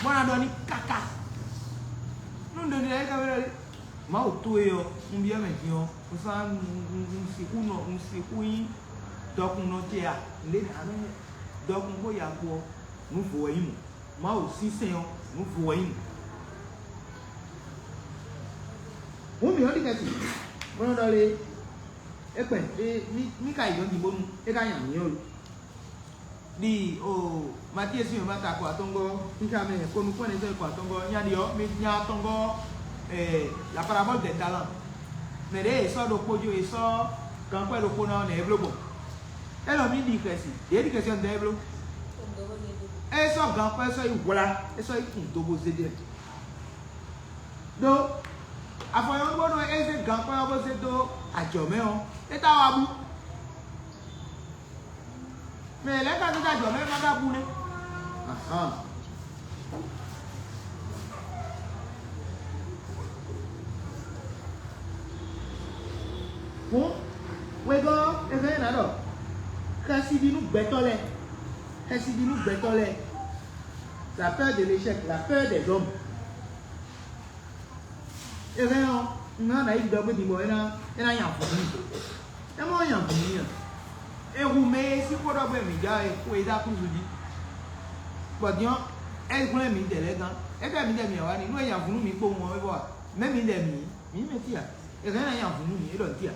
Bó ná ɖɔ n'i káká. Nú un ɖɔ n'i ɖɔ é ka wɛ ɖɔ lé, Mawu towe ɔ́, un byɔ́ mɛ din ɔ́, un sán un sixú nɔ un sixú nyí dɔkunnɔ ce a? Nǔɖé ná nú dɔkun xó ya kpo ɔ́, nǔ vo wɛ nyí mɔ̌. Mawu sín sɛn ɔ́, nǔ vo wɛ nyí. Hǔn mǐ ɔ́ ɖi xɛsi, bó nɔ́ ɖɔ lé, é kpɛn é mí mí ka yi dɔ̌n din bónú é ka nya mǐ ɔ́ lo. Ɖi o Matíe sín wěma ta kɔ atɔngɔ́, xíxa mɛ ko nukún ɛnɛ sɔ́ kɔ atɔngɔ́, nya ɖi ɔ́, mí nya atɔngɔ́, la parabole des talents. Mɛ ɖě è sɔ́ ɖokpó jó, è sɔ́ gankwɛ́ ɖokpó ná ɔ́, nɛ̌ é bló gbɔn? Élɔ́ mí ɖi xɛsi, ɖě ɖi xɛsi ɔ́, nɛ̌ é bló? É sɔ́ gankwɛ́ sɔ́ yi hwlá, é sɔ́ yi kun do bó zé ɖe mɛ. Ɖó afɔ nyɔ̌nu bónú é zé gankwɛ́ ɔ́ bó zé dó ajɔ̌ mɛ ɔ́, é tá wá bú. Mɛ lɛ́ɛ ka zé dó ajɔ̌ mɛ má ka bú nɛ́. Ahán. Hǔn, wegɔ́ ɔ́, è hɛn ná ɖɔ xɛsi ɖi nú gbɛtɔ́ lɛ́ɛ, xɛsi ɖi nú gbɛtɔ́ lɛ́ɛ, la peur de l'échec, la peur des hommes. É hɛn ɔ́, un ná ná yi ɖɔ gbé din bɔ é ná é ná nya avɔ nú mì. É mɔ nya avɔ nú mì a? È hu mɛ e sín xó ɖɔ gbé mǐ ja e xo e dó akúzu jí, bɔ din ɔ́, é hwlɛ́n mǐdɛɛ lɛ́ɛ gán. Étɛ́ mǐdɛɛ mǐ wá ní? Nú é nya avɔ nú mǐ kpowun ɔ́, é bɔ a? Mɛ̌ mǐdɛɛ mǐ? Mǐ mɛ tíe a? È hɛn ná nya avɔ nú mǐ, é ɖɔ nǔ tíe a?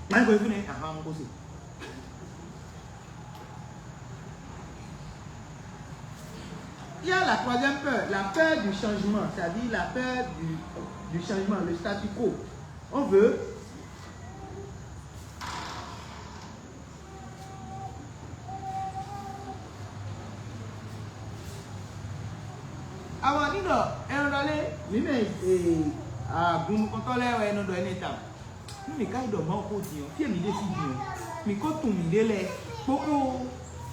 Gbǎn ko fínɛ́ ahwan ko se. Il y a la troisième peur, la peur du changement, c'est-à-dire la peur du, du changement, le statu quo. On veut Awa ní ɖɔ è nɔ ɖɔ lé, mǐ mɛ agun nukɔntɔ́ lɛ́ɛ wɛ è nɔ ɖɔ énɛ́ tawun. Nú mǐ ka yi ɖɔ Mawu xó din ɔ́, fí e mǐ ɖe fí din ɔ́, mǐ ko tunwun mǐɖée lɛ́ɛ, bó ko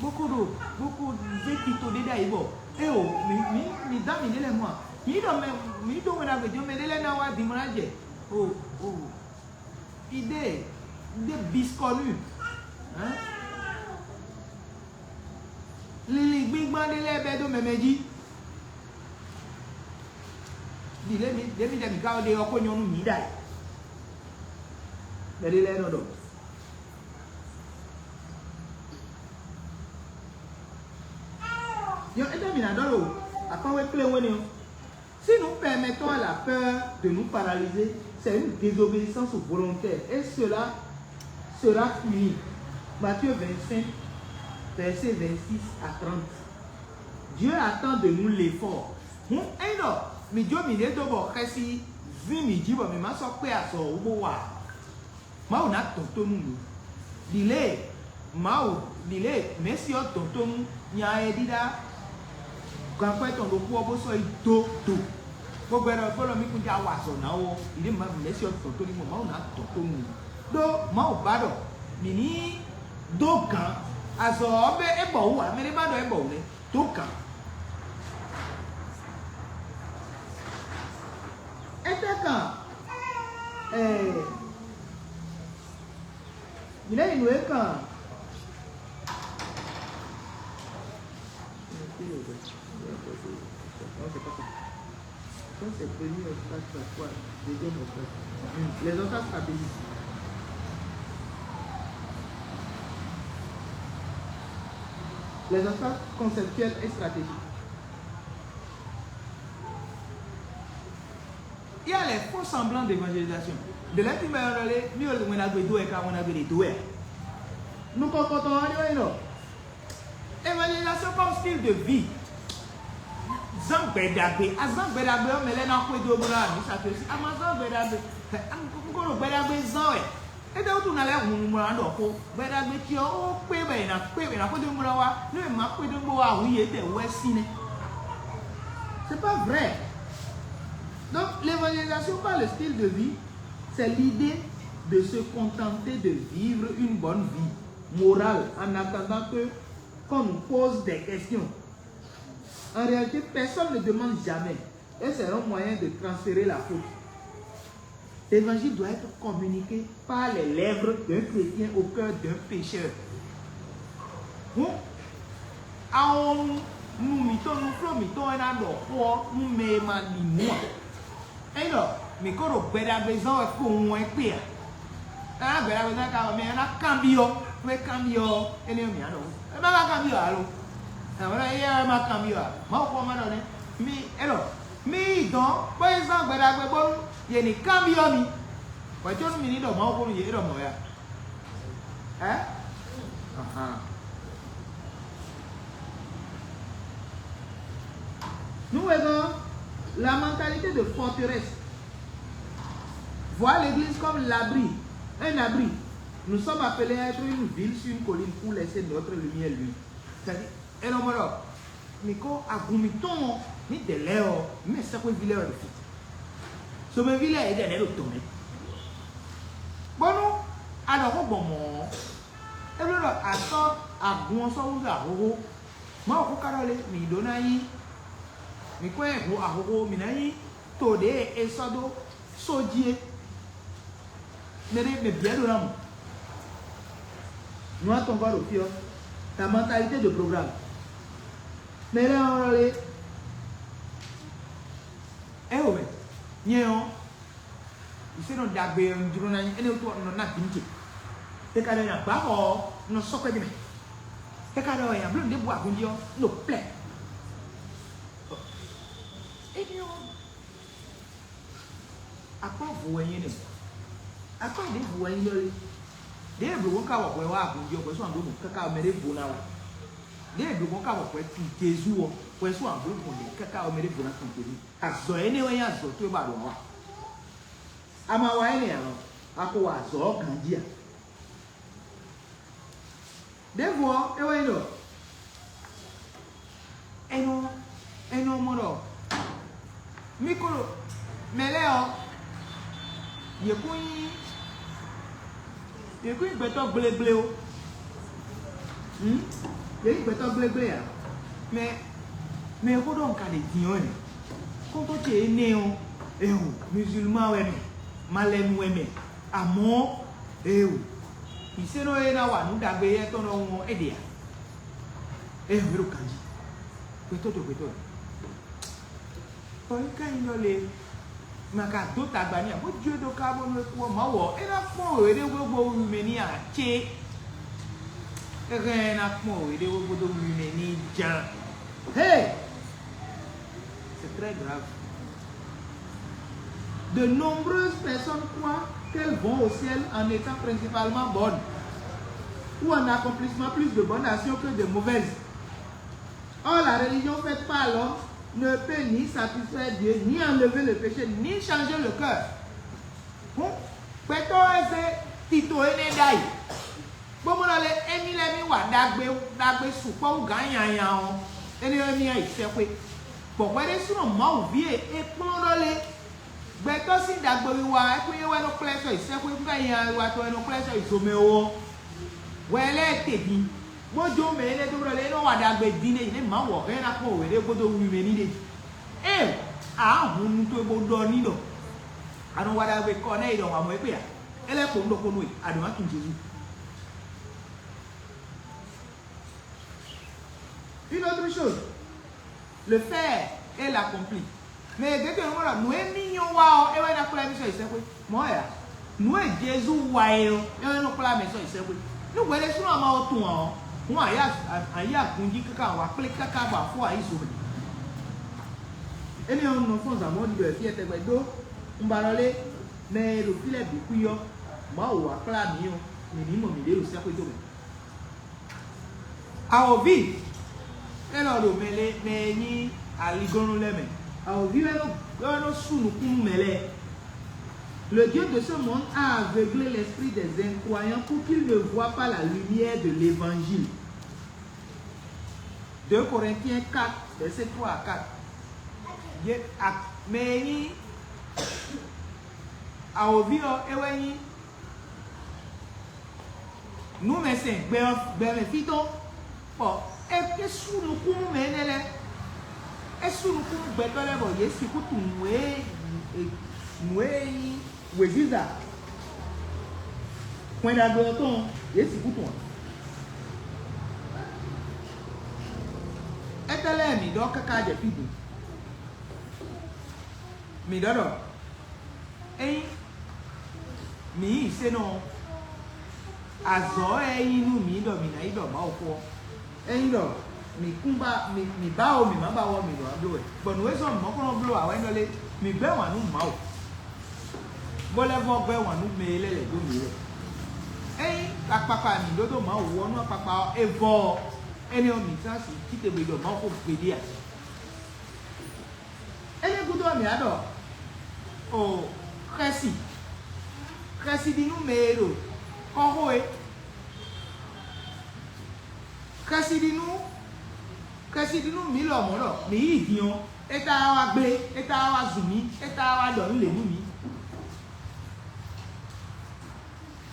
bó ko ɖo bó ko zé tito ɖé ɖ'ayǐ bɔ éeǒ, mǐ mǐ mǐ dán mǐɖée lɛ́ɛ mɔ a? Mǐ ɖɔ mɛ mǐ ɖó wɛn ɖagbe din ɔ́, mɛɖé lɛ́ɛ ná wá din bó ná jɛ o o idée idée bisconnue, hɛn? Linlin gbígbán ɖé lɛ́ɛ bɛ́ dó mɛ mɛ jí. Ɖi lě mi ɖě mi ɖɛ mǐ ka ɖe ɔ́ ko nyɔ́ nú mǐ ɖ'ayǐ. Mɛɖé lɛ́ɛ nɔ ɖɔ. Nyɔ étɛ́ mǐ ná ɖɔ ɖo akpán wé kplé wé nɛ́ ɔ́? Si nous permettons à la peur de nous paralyser, c'est une désobéissance volontaire et cela sera puni. Matthieu vingt-cinq, versets vingt-six à trente. Dieu attend de nous l'effort. Hǔn ényí ɖɔ mǐ jó mǐɖée dó bɔ xɛsi zín mǐ jí bɔ mǐ ma sɔ́ kpé azɔ̌ wú bó wa ǎ. Mawu ná dɔn tó nú mǐ. Ɖi lě e Mawu, ɖi lě e Mɛ̌si ɔ́ dɔn tó nú nya e ɖíɖá gankwɛ́ tɔn ɖokpó ɔ́ bó sɔ́ yi dó do, bó gbɛ́ ɖɔ bó ɖɔ mí kún já wa azɔ̌ ná ó, ɖi lě e Mawu, Mɛ̌si ɔ́ dɔn tó nú mɔ Mawu ná dɔn tó nú mǐ. Ɖó Mawu ba ɖɔ mǐ ní dó gǎn. Azɔ̌ ɔ́ bɛ é bɔ wǔ ǎ, mɛ ɖé ma ɖɔ é bɔ wǔ nɛ́. Dó gǎn. Étɛ́ kan? Ɛɛ, mǐ lɛ́ yi nǔ e kan. Non, c'est pas ça. Ça, c'est premier obstacle, c'est quoi? Deuxième obstacle. Les obstacles stratégiques. Les obstacles conceptuels et stratégiques. Il y a les faux semblants d'évangélisation. De l'être humain, on a les mieux, on a besoin, on a besoin. Nous comprenons, on a évangélisation comme style de vie. Zán gbɛɖagbe, azán gbɛɖagbe ɔ́ mɛ lɛ́ɛ ná xwedó bó ná nǔ sa tó sí. Amazán gbɛɖagbe, kókó ɖo gbɛɖagbe zán wɛ. Étɛ́ wútu ná lɛ́ hun nǔmlɔ ná ɖɔ xó? Gbɛɖagbe ce ɔ́, ó kpé bɔ è nǎ kpé, è nǎ xwedó nǔmlɔ wá. Nú è ma xwedó bó wá hu yě tɛ wɛ sín nɛ́. C'est pas vrai. Donc l'évangélisation par le style de vie, c'est l'idée de se contenter de vivre une bonne vie morale en attendant que qu'on nous pose des questions. En réalité, personne ne demande jamais et c'est un moyen de transférer la faute. L'évangile doit être communiqué par les lèvres d'un chrétien au cœur d'un pécheur. Hǔn, awɔnnu mǐtɔn, nufló mǐtɔn wɛ ná ɖɔ xó ɔ́ nú mɛ e ma ɖi nǔ ǎ. Ényí ɖɔ mǐ ko ɖo gbɛɖagbe zán wɛ kpowun ɔ́ kpé ǎ, é ná gbɛɖagbe zán ka ɔ́, mɛ ɔ́ ná kanbyɔ́, nú é kanbyɔ́ ɔ́, énɛ́ ɔ́ mǐ ná ɖɔ hǔn. É má ka kanbyɔ́ ǎ lo? Ɛhɔ̌nɔ éyɛ́ wɛ ma kanbyɔ́ ǎ. Mawuxó ɔ́ ma ɖɔ nɛ́. Mi é ɖɔ mí yi dɔ̌n bó yi zán gbɛɖagbe bónú yě ní kanbyɔ́ mi. Hwɛ̌ có nú mi ní ɖɔ Mawuxó nú yě, é ɖɔ mɔ̌ wɛ a? Hein? Ahan. Nous voyons la mentalité de forteresse. Voir l'église comme l'abri, un abri. Nous sommes appelés à être une ville sur une colline pour laisser notre lumière luire. C'est-à-dire, é nɔ mɔ ɖɔ mǐ kɔ agun mǐtɔn ɔ́, mǐ dɛ lɛ́ɛ ɔ́, mǐ mɛ sɛ́xwéví lɛ́ɛ wɛ ɖo fí. Zomɛví lɛ́ɛ yě dɛ lɛ́ɛ ɖo dɔ̌n mɛ. Bónú a ɖɔ xó gbɔn mɔ̌ ɔ́, é bló ɖɔ a sɔ́ agun ɔ́ sɔ́ húzú ahohó. Mawu xó ka ɖɔ lé, mǐ ɖó ná nyí, mǐ kɔn nyi ahohó, mǐ ná nyí to ɖě e è sɔ́ dó só jí é. Mɛ ɖé mɛ bǐ wɛ ɖó ná mɔ. Nǔ atɔngɔ́ ɖo fí ɔ́, ta mentalité de programme. Mɛ lɛ́ɛ ɔ́ lé, é wɛ nyɛ ɔ́, ìsé nɔ ɖagbe ɔ́, un jló ná nyí énɛ́ wútu ɔ́, un nɔ ná bǐ ce. Káká ɖɔ nya gbǎ xɔ ɔ́, un nɔ sɔ́ kwɛ́ dó mɛ. Káká ɖɔ nya bló nǔɖé bu agun jí ɔ́, un ɖo plɛ́. Énɛ́ ɔ́, akpɔ́ vo wɛ nyí énɛ́. Akpɔ́ ɖěvo wɛ nyí ɖɔ lé. Ɖěe blǒ gbɔn ka wɔ hwɛ wá agun jí ɔ́, hwɛ sɔ́ ǎ ɖó nǔ káká ɔ́, mɛ ɖěvo ná wá. Ɖěe blǒ gbɔn ka wɔ hwɛ tu Jezu ɔ́, hwɛ sɔ́ ǎ ɖó gbɔn ɖě káká ɔ́, mɛ ɖěvo ná tu Jezu. Azɔ̌ énɛ́ wɛ nyí azɔ̌ towe bɔ a ɖǒ ná wa. A ma wa énɛ́ ǎ ɔ́, a ko wa azɔ̌ ɔ́ ganjí ǎ. Ɖěvo ɔ́, é wɛ nyí ɖɔ è nɔ è nɔ mɔ ɖɔ mí ko ɖo mɛ lɛ́ɛ ɔ́, yě kún nyí yě kún nyí gbɛtɔ́ gblégblé ó. Hǔn, yě nyí gbɛtɔ́ gblégblé ǎ. Mɛ mɛ e xó ɖɔ un ka ɖe din ɔ́ wɛ mɛ. Xɔ́ntɔn ce énɛ́ ɔ́, eho, muzulman wɛ mɛ, malɛnu wɛ mɛ, amɔ̌, eho, ìsénɔ e ná wa nǔ ɖagbe éyɛ́ tɔn ɖɔhun ɔ́, é ɖe ǎ. Eho, é ɖo ganjí. Gbɛtɔ́ to gbɛtɔ́ ǎ. Bɔ é ka nyí ɖɔ le, ma ka dó tagba n'i ǎ, bó jó e dó ká bónú é kú ɔ́, Mawu ɔ́, é ná kpɔ́n wěɖé gbogbo wiwi mɛ n'i ǎ cé? É hɛn ɛ ná kpɔ́n wěɖé gbogbo wiwi mɛ n'i ján. Hey! C'est très grave. De nombreuses personnes croient qu'elles vont au ciel en étant principalement bonnes ou en accomplissant plus de bonnes actions que de mauvaises. Or, la religion faite par l'homme ne peut ni satisfaire Dieu, ni enlever le péché, ni changer le cœur. Hǔn, gbɛtɔ́ e zé tito énɛ́ ɖ'ayǐ, bó mɔ ɖɔ lé émí lɛ́ɛ mì wa ɖagbe ɖagbe sukpɔ́ wú gǎn nyanya ɔ́, énɛ́ wɛ mì nyi sɛ́xwé. Bɔ hwɛ ɖésúnɔ Mawu ví e é kplɔ́n ɖɔ lé gbɛtɔ́ sín ɖagbewiwa wɛ é kún nyí wɛ nɔ kplá ɛ sɔ́ yi sɛ́xwé, kún ka nyí wiwa tɔn wɛ nɔ kplá ɛ sɔ́ yi zomɛ ó ɔ́, hwɛ lɛ́ɛ te din, bó jó mɛ énɛ́ dó ɖɔ lé é nɔ wa ɖagbe din ɖé, nɛ̌ Mawu ɔ́ hɛn ná kpɔ́n wěɖé gbódó wiwi mɛ n'i ɖe. Ée a hun nu towe bó ɖɔ n'i ɖɔ a nɔ wa ɖagbe kɔ nɛ́ e ɖɔ wǎ mɔ é kpe ǎ, é lɛ́ kpo nǔ ɖokpó nú we, a ɖǒ ná tunwun Jezu. Une autre chose, le faire et l'accomplir. Mɛ e gěgé nǔ ɖɔ nǔ e mì nyɔ́ wa ɔ́, é wɛ ná kplá mì sɔ́ yi sɛ́xwé. Mɔ̌ wɛ ǎ. Nǔ e Jezu wa é ɔ́, é wɛ nɔ kplá mɛ sɔ́ yi sɛ́xwé. Nú hwe ɖésúnɔ a ma wɔ tunwun ǎ ɔ́, hǔn a yí a- a yí agun jí káká wǎ kplé káká bɔ a fó a yí zo mɛ. Énɛ́ ɔ́, un nɔ fɔ́n zǎn mɔ̌ ɖiɖɔ wɛ fí e tɛgbɛ ɖó un ba ɖɔ lé mɛ e ɖo fí lɛ́ɛ bǐ xwí ɔ́, Mawu wá kplá mǐ ɔ́, mǐ ní mɔ mǐɖée ɖo sɛ́xwé dó mɛ. Awǒvi élɔ́ ɖo mɛ lé mɛ e nyí aliglɔ́nú lɛ́ɛ mɛ. Awǒvi wɛ nɔ wɛ nɔ sú nukún nú mɛ lɛ́ɛ. Le Dieu de ce monde a aveuglé l'esprit des incroyants pour qu'ils ne voient pas la lumière de l'évangile. Deux Corinthiens quatre, verset trois à quatre. Ye a mɛ e nyí awǒvi ɔ́, é wɛ nyí nǔmɛsɛn gbɛ ɔ́ gbɛ mɛ fí tɔn, bɔ é é sú nukún nú mɛ énɛ́ lɛ́ɛ, é sú nukún nú gbɛtɔ́ lɛ́ɛ bɔ yě sixú tunwun nǔ e nǔ e nyí wěziza hwɛn ɖagbe ɔ́ tɔn ɔ́, yě sixú tunwun ǎ. Étɛ́ lɛ́ɛ mǐ ɖɔ káká jɛ fí din? Mǐ ɖɔ ɖɔ ényí mǐ yi senɔ ɔ́, azɔ̌ wɛ é nyí nú mǐ ɖɔ mǐ ná yi ɖɔ Mawuxó ɔ́. Ényí ɖɔ mǐ kún ba mǐ mǐ ba ó mǐ má ba ɔ́, mǐ ɖɔ ná bló wɛ. Bɔ nǔ e zɔ́n mǐ mɔ kɔn nɔ bló ǎ wɛ nyí ɖɔ lé, mǐ gbɛ́ wǎn nú Mawu, bó lɛ́ vɔ́ gbɛ́ wǎn nú mɛ e lɛ́ lɛ̌ dó mǐ lɛ́ɛ. Ényí akpakpa e mǐ ɖó dó Mawu wú ɔ́, nú akpakpa ɔ́ é vɔ́ ɔ́, énɛ́ ɔ́, mǐ sán sixú cíte bo yi ɖɔ Mawu xó gbeɖé ǎ. Énɛ́ gúdo ɔ́, mǐ wá ɖɔ o xɛsi xɛsi ɖi nú mɛ e ɖo xɔxó é. Xɛsi ɖi nú xɛsi ɖi nú mǐ lɔmɔ̌ ɖɔ mǐ yi din ɔ́, é tá wá gblé, é tá wá zun mǐ, é tá wá ɖɔ nǔ lě nú mǐ.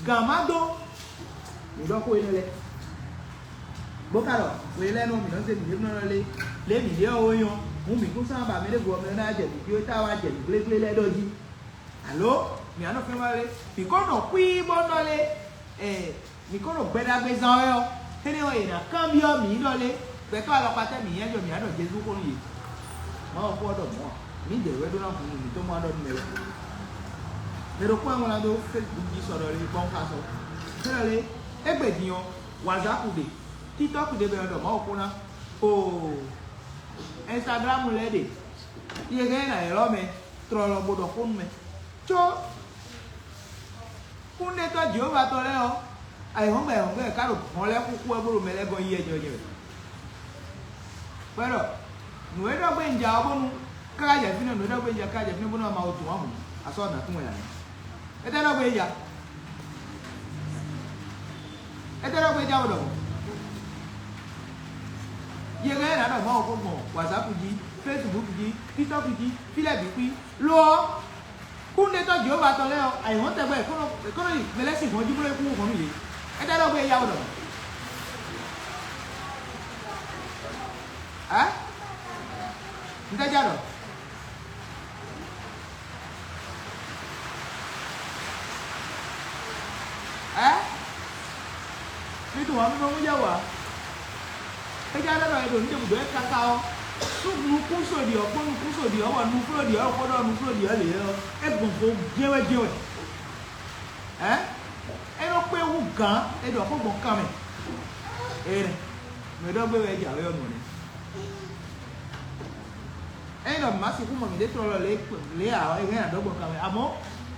Gǎn má dó, mǐ ɖɔ xó énɛ́ lɛ́ɛ. Bó ka ɖɔ hwe lɛ́ɛ nɔ mǐ nɔ zé mǐɖée nɔ lé, lě mǐɖée ɔ́ ó nyɔ́, hǔn mǐ kún sán ba mɛ ɖěvo ɔ́ mɛ ná jɛ mǐ jí é tá wá jɛ nǔ gblégblé lɛ́ɛ ɖɔ jí. Alo mǐ á nɔ fɛ́n wá lé? Mǐ ko nɔ xwíí bó nɔ lé, ɛ, mǐ ko ɖo gbɛ ɖagbe zán wɛ ɔ́, énɛ́ ɔ́, è nǎ kanbyɔ́ mǐ ɖɔ lé, gbɛtɔ́ alɔkpa tɛ́ mǐ nyanya jɔ mǐ á ɖɔ Jezu xó nú yě? Mawu xó ɔ́ ɖɔ mɔ̌ ǎ. Mǐdɛɛ wɛ ɖó ná hun nǔ mǐtɔn bó ná ɖɔ nú mɛ wɛ. Mɛ ɖokpó e wlán dó Facebook jí sɔ ɖɔ lé kpɔ́n xá sɔ. É ɖɔ lé, égbé din ɔ́, WhatsApp ɖe, TikTok ɖe bɔ è nɔ ɖɔ Mawu xó ná. Oo, Instagram lɛ́ɛ ɖe, yě hɛn ná ylɔ́ mɛ tlɔlɔ bó ɖɔ xó nú mɛ. Có Kúnɖétɔ́ Jihova tɔn lɛ́ɛ ɔ́, ayǐhɔ́ngbe ayǐhɔ́ngbe wɛ ká ɖo hɔn lɛ́ɛ xúxú wɛ bó ɖo mɛ lɛ́ɛ gɔ́n yi wɛ jɛwɛjɛwɛ. Bɔ é ɖɔ nǔ e ɖɔ gbé un ja ɔ́ bónú káká jɛ fínɛ́, nǔ e ɖɔ gbé un ja káká jɛ fínɛ́ bónú a ma wo dun wá hǔn, a sɔ́ nǎ tunwun wɛ ǎ. Étɛ́ ɖɔ gbé un ja? Étɛ́ ɖɔ gbé un ja bó ɖɔ mɔ̌? Yě hɛn ná ɖɔ Mawu xó gbɔn WhatsApp jí, Facebook jí, TikTok jí, fí lɛ́ɛ bǐ xwí. Lo ɔ́, kúnɖétɔ́ Jihova tɔn lɛ́ɛ ɔ́, ayǐhɔ́n tɛgbɛ è kɔ́ nɔ è kɔ́ nɔ yi mɛ lɛ́ɛ sín hɔn jí bó lɛ́ kú hɔn nú yě. Étɛ́ ɖɔ gbé un ya bó ɖɔ mɔ̌? Ɛ? Ntɛ́ jɛ ɖɔ? Ɛ? Mi tunwun ɔ́, mi nɔ mú jɛ wǎ. É jɛ ɖɔ ɖɔ è ɖo nǔ ɖěbǔ ɖɔ é káká ɔ́, nú nukúnso ɖi ɔ́ kpó nukúnso ɖi ɔ́, bɔ nufló ɖi ɔ́ kpó ɖɔ nufló ɖi ɔ́ lě ɔ́, é gbɔn vo jɛ́nwɛ́ jɛ́nwɛ́. Ɛ? É nɔ kpé wú gǎn, è ɖɔ xó gbɔn kan mɛ. Ee, mɛ ɖɔ gbé wɛ é jɛ awě ɔ́ nɔ nɛ́. Ényí ɖɔ mǐ ma sixú mɔ mǐɖée tlɔlɔ lě lě ǎ ɔ́, é hɛn aɖɔ̌gbɔn kan mɛ. Amɔ̌,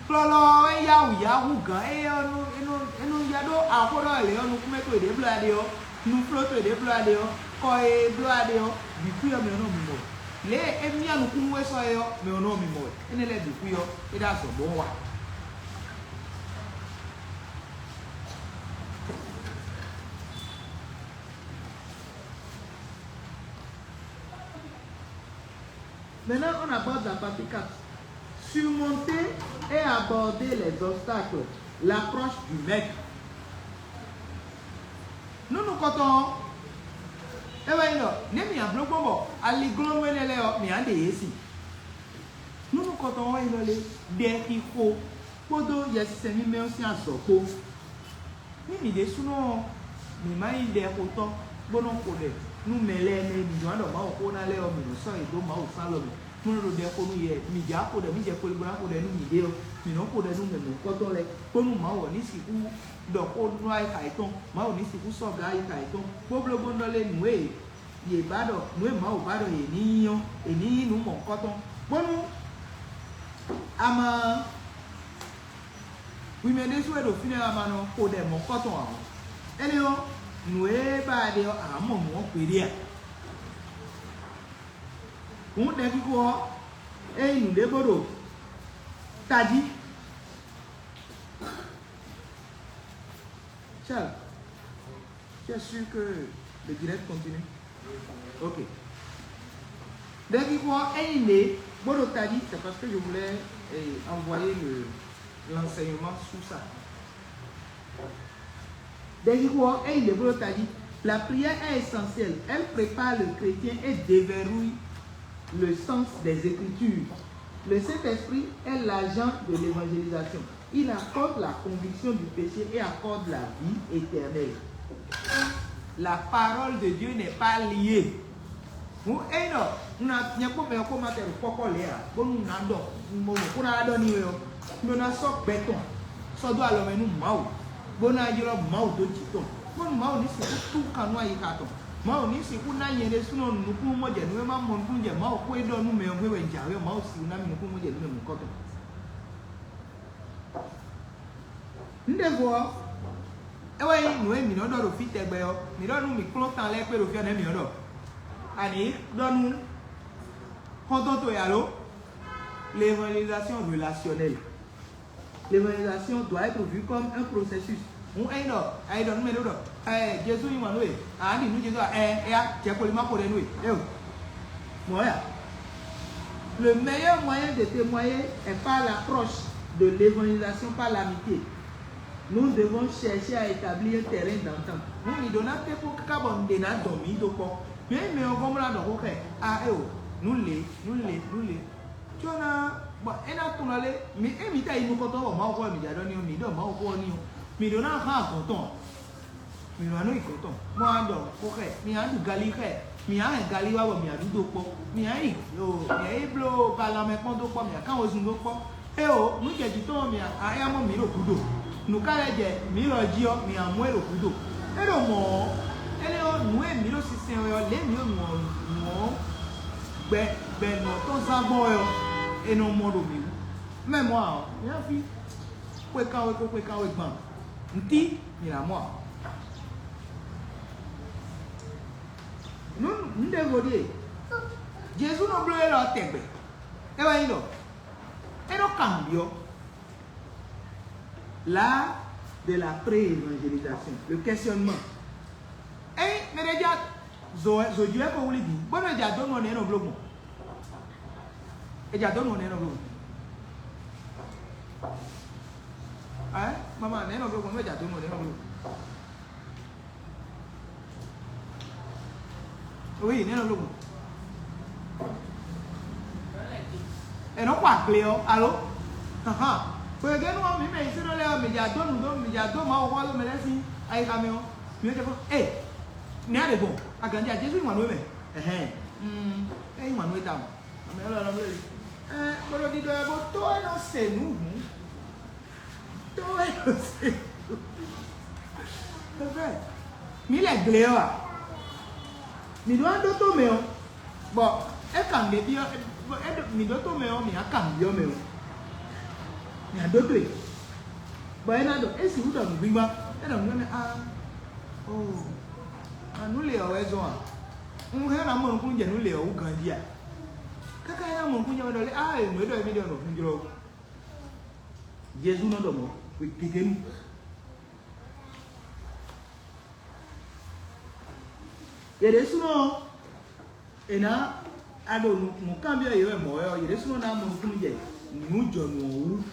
tlɔlɔ ɔ́ é yá wǔ yá hú gǎn éyɛ́ ɔ́, nú é nú é nú ya ɖó axó ɖɔ lě ɔ́, nukúnmɛ towe ɖě bló ya ɖe ɔ́, nufló towe ɖě bló ya ɖe ɔ́, kɔ e bló ya ɖe ɔ́, bǐ xwí ɔ́ mɛ ɔ́ nɔ mimɔ wɛ. Lě e é myá nukún nú we sɔ́ é ɔ́, mɛ ɔ́ nɔ mimɔ wɛ. Énɛ́ lɛ́ɛ bǐ xwí ɔ́, é ɖo azɔ̌ gbɔn wa. Maintenant, on aborde la partie quatre. Surmonter et aborder les obstacles, l'approche du maître. Nú nukɔntɔn ɔ́, é wɛ nyí ɖɔ nɛ̌ mǐ nǎ bló gbɔn bɔ aliglɔ́nú énɛ́ lɛ́ɛ ɔ́, mǐ nǎ ɖe yě si. Nú nukɔntɔn ɔ́ wɛ nyí ɖɔ lé, ɖɛxixo kpódó Yɛsinsɛn mímɛ́ ɔ́ sín azɔ̌ kpó. Ní mǐ ɖésúnɔ ɔ́, mǐ ma nyí ɖɛxotɔ́ bó nɔ́ xo ɖɛ nú mɛ lɛ́ɛ mɛ e mǐ ɖó ná ɖɔ Mawu xó ná lɛ́ɛ ɔ́, mǐ nɔ́ sɔ́ yě dó Mawu sán lɔ mɛ, bó nɔ́ ɖo ɖɛ xo nú yɛ. Mǐ jǎ xo ɖɛ, mǐ jɛ kpoli bó ná xo ɖɛ nú mǐɖée ɔ́, mǐ nɔ́ xo ɖɛ nú mɛ mɔ̌hunkɔtɔn lɛ́ɛ, bónú Mawu ɔ́ ní sixú ɖɔ xó nú ayixa yětɔn, Mawu ní sixú sɔ́ gǎn ayixa yětɔn, bó bló bó nɔ́ lé nǔ e yě ba ɖɔ, nǔ e Mawu ba ɖɔ yě ní nyí ɔ́, yě ní nyí nǔ mɔ̌hunkɔtɔn, bónú ama Hwi mɛ ɖésú e ɖo fínɛ́ ɔ́, a ma nɔ xo ɖɛ mɔ̌kɔtɔn ǎ ɔ́, énɛ́ ɔ́, nǔ e ba a ɖe ɔ́, a nǎ mɔ nǔ ɔ́ gbeɖé a? Hǔn ɖɛxixo ɔ́, é nyí nǔɖé bó ɖo tají. Charles, tu es sûr que le direct continue? Ok. Ɖɛxixo ɔ́, ényí lě bó ɖo tají, c'est parce que je voulais eh, envoyer le, l'enseignement sous ça. Ɖɛxixo ɔ́, ényí lě bó ɖo tají, la prière est essentielle. Elle prépare le chrétien et déverrouille le sens des Écritures. Le Saint-Esprit est l'agent de l'évangélisation. Il apporte la conviction du péché et accorde la vie éternelle. La parole de Dieu n'est pas liée. Hǔn ényí ɖɔ un ná nyɛ kpó mɛ ɔ́ kpó ma tɛ ɖo kpɔ́kpɔ́ lě ǎ, bónú un ná ɖɔ un mɔ mɔ̌ kó ná wá ɖɔ n'i wɛ ɔ́, un ɖó ná sɔ́ gbɛ tɔn sɔ́ dó alɔ mɛ nú Mawu, bó ná ylɔ́ Mawu dó jǐ tɔn, bónú Mawu ní sixú tú kan nú ayixa tɔn. Mawu ní sixú ná nyɛ ɖésúnɔ nukúnnú mɔ jɛ nú é má mɔ nukúnnú jɛ Mawu xó e ɖɔ nú mɛ ɔ́ gbé wɛ un jǎwe ɔ́, Mawu sixú ná mì nukúnnú mɔ jɛ nú mɛ mɔ̌kɔtɔn. Nǔ ɖěvo ɔ́, é wɛ nyí nǔ e mǐ nɔ ɖɔ ɖo fí tɛgbɛ ɔ́, mǐ ɖɔ nú mǐ kplɔ́n tan lɛ́ɛ kpé ɖo fí ɔ́ nɛ̌ mǐ nɔ ɖɔ? A nǐ ɖɔ nú xɔ́ntɔn towe alo? L'évangélisation relationnelle. L'évangélisation doit être vue comme un processus. Hǔn ényí ɖɔ a yi ɖɔ nú mɛ ɖé ɖɔ ɛ Jezu yí wǎn nú we, a nǎ ɖi nǔ Jezu a ɛ ɛ ya jɛ kpoli ma xo ɖɛ nú we. Éo, mɔ̌ ya. Le meilleur moyen de témoigner est par l'approche de l'évangélisation par l'amitié. Nous devons chercher à établir un terrain d'entente. Nous, mǐ ɖó ná tɛ́ kpó káká bɔ un ɖe ná dɔn mǐ dó kpɔ́. Mǐ ényí mɛ ɔ́ gɔ́n bó ná ɖɔ xó xɛ a éo, nǔ lě, nú lě, nú lě. Có ná bɔ é ná tunwun ɔ́ lé, mǐ ényí mǐ ta yi nukɔntɔn bɔ Mawu xó wɛ mǐ jǎ ɖɔ n'i ɔ́, mǐ ɖɔ Mawu xó ɔ́ n'i ɔ́, mǐ ɖó ná hán gɔ̌n tɔn. Mǐ nɔ nú yi gɔ̌n tɔn, bó ná ɖɔ xó xɛ, mǐ ná ɖu galí xɛ, mǐ ná hɛn galí wá bɔ mǐ ná ɖu dó kpɔ́, mǐ ná yi o mǐ ná yi bló balanmɛ kpɔ́n dó kpɔ́, mǐ ná kán wezun dó kpɔ́. Éo, nǔ jɛ jǐ tɔn ɔ́, mǐ ná é ná mɔ mǐ ɖo gǔdo. Nǔ ka lɛ́ jɛ mǐ lɔ jí ɔ́, mǐ ná mɔ ɛ ɖo gǔdo. É ɖo mɔ̌ ɔ́, énɛ́ ɔ́, nǔ e mǐ ɖo sinsɛn wɛ ɔ́, lě e mǐ ɖo nǔ ɔ́ nǔ ɔ́ gbɛ gbɛ nǔ ɔ́ tɔn zán gbɔn wɛ ɔ́, è nɔ mɔ ɖo mǐ wú. Mɛ mɔ ǎ ɔ́, mǐ ná fí xwe kanwe ko xwe kanwe gban. Ntí mǐ ná mɔ ǎ. Nǔ nǔ ɖěvo ɖíe Jezu nɔ bló élɔ́ tɛgbɛ. É wɛ nyí ɖɔ é nɔ kan nǔ byɔ́. L'art de la pré-évangélisation, le questionnement. Ényí mɛ ɖé ja zǒ zǒ jí wɛ ko wlí bǐ, bónú è ja dó nú ɔ́ nɛ̌ é nɔ bló gbɔn? È ja dó nú ɔ́ nɛ̌ é nɔ bló gbɔn? Ɛ mama nɛ̌ é nɔ bló gbɔn? Nú è ja dó nú ɔ́ nɛ̌ é nɔ bló gbɔn? Oui, nɛ̌ nɔ bló gbɔn? È nɔ kpɔ agble ɔ́, alo? Ahan. Xwegénu ɔ́, mǐ mɛ yi sínú lɛ́ɛ ɔ́, mǐ ja dó nǔ dó, mǐ ja dó Mawu xó ɔ́ dó mɛ lɛ́ɛ sín ayixa mɛ ɔ́, mǐ nɔ jɛ fɔ, ee, nɛ̌ a ɖe gbɔn? Agǎnjí a Jezu yí wǎn nú we mɛ. Ɛhɛn. Mm, é yí wǎn nú we tawun. Amɛ élɔ́ nɔ bló yi. Ɛɛ, bó ɖo ɖiɖɔ wɛ bó tó é nɔ se nǔ hǔn. Tó é nɔ se nǔ. Fɛfɛ, mǐ lɛ gle ɔ́ a? Mǐ ɖó ná ɖótó mɛ ɔ́, bɔ é kan nǔɖé byɔ́ Bɔ é ɖo mǐ ɖótó mɛ ɔ́, mǐ ná ka nǔ byɔ́ mɛ ó. Mǐ ná ɖótó e. Bɔ é ná ɖɔ é sixú ɖɔ nǔgbígbá. É ɖɔ nǔgbígbá mɛ aa, oo, a nǔ le ɔ́ wɛ zɔn a? Un hɛn ná mɔ nukúnnú jɛ nǔ le ɔ́ wú ganjí a? Káká é ná mɔ nukúnnú jɛ wɛ ɖɔ lé aa, e nǔ e ɖɔ émí ɖɔ nɔ fún jlɔ́. Jezu nɔ ɖɔ mɔ̌, hwe gěgé nu. Yě ɖésúnɔ ɔ́, è nǎ a ɖo nǔkanbyɔ́ yě wɛ mɔ̌ wɛ ɔ́, yě ɖésúnɔ ná mɔ nukúnnú jɛ nǔjɔnǔ ɔ́ wú.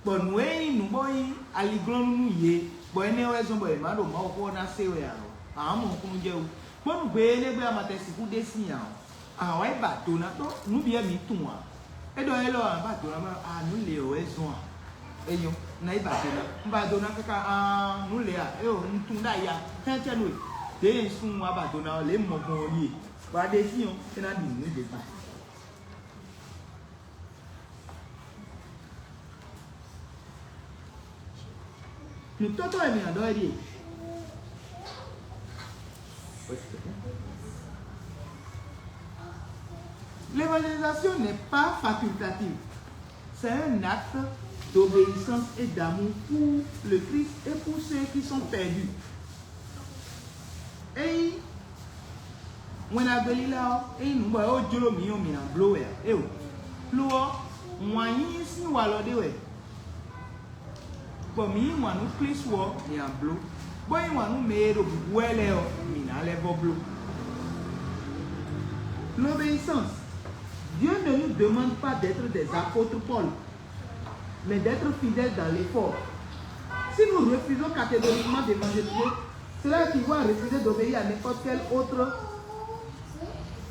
Bɔ nǔ e nyí nǔ bó nyí aliglɔ́nú nú yě, bɔ énɛ́ wɛ zɔ́n bɔ yě má ɖo Mawuxó ɔ́ ná se wɛ ǎ ɔ́, a nǎ mɔ nukúnnú jɛ wú. Bónú gbe énɛ́ gbe a ma tɛ sixú ɖe sín ǎ ɔ́, a wǎ yi ba do ná ɖó nǔ bǐ wɛ mǐ tunwun ǎ. É ɖɔ élɔ́ ǎ, ba do ná má a nǔ lě ɔ́ wɛ zɔn a? É nyɔ́, un ná yi ba do ná. Un ba do ná káká aa nǔ lě a? É o, un tunwun ɖó aya. Tɛ́ntin nú e ɖě e un sun wá ba do ná ɔ́, lě e un mɔ gbɔn ɔ́ ɖíe. Bɔ a ɖe sín ɔ́, é ná ɖi nǔ ɖě gbe. Nǔtɔ́tɔ́ e mǐ ná ɖɔ wɛ ɖíe. L'évangélisation n'est pas facultative. C'est un acte d'obéissance et d'amour pour le Christ et pour ceux qui sont perdus. Ényí wɛn ɖagbe lílá ɔ́, ényí nǔ bɔ é jló mǐ ɔ́, mǐ ná bló wɛ ǎ. Éeǒ. Lo ɔ́, wǎn yíyí sín walɔ ɖé wɛ, bɔ mǐ yí wǎn nú Klísu ɔ́, mǐ ná bló, bó yí wǎn nú mɛ e ɖo bǔbú wɛ lɛ́ɛ ɔ́, mǐ ná lɛ́ vɔ́ bló. L'obéissance. Dieu ne nous demande pas d'être des apôtres Paul, mais d'être fidèles dans l'effort. Si nous refusons catégoriquement d'évangéliser, cela équivaut à refuser d'obéir à n'importe quel autre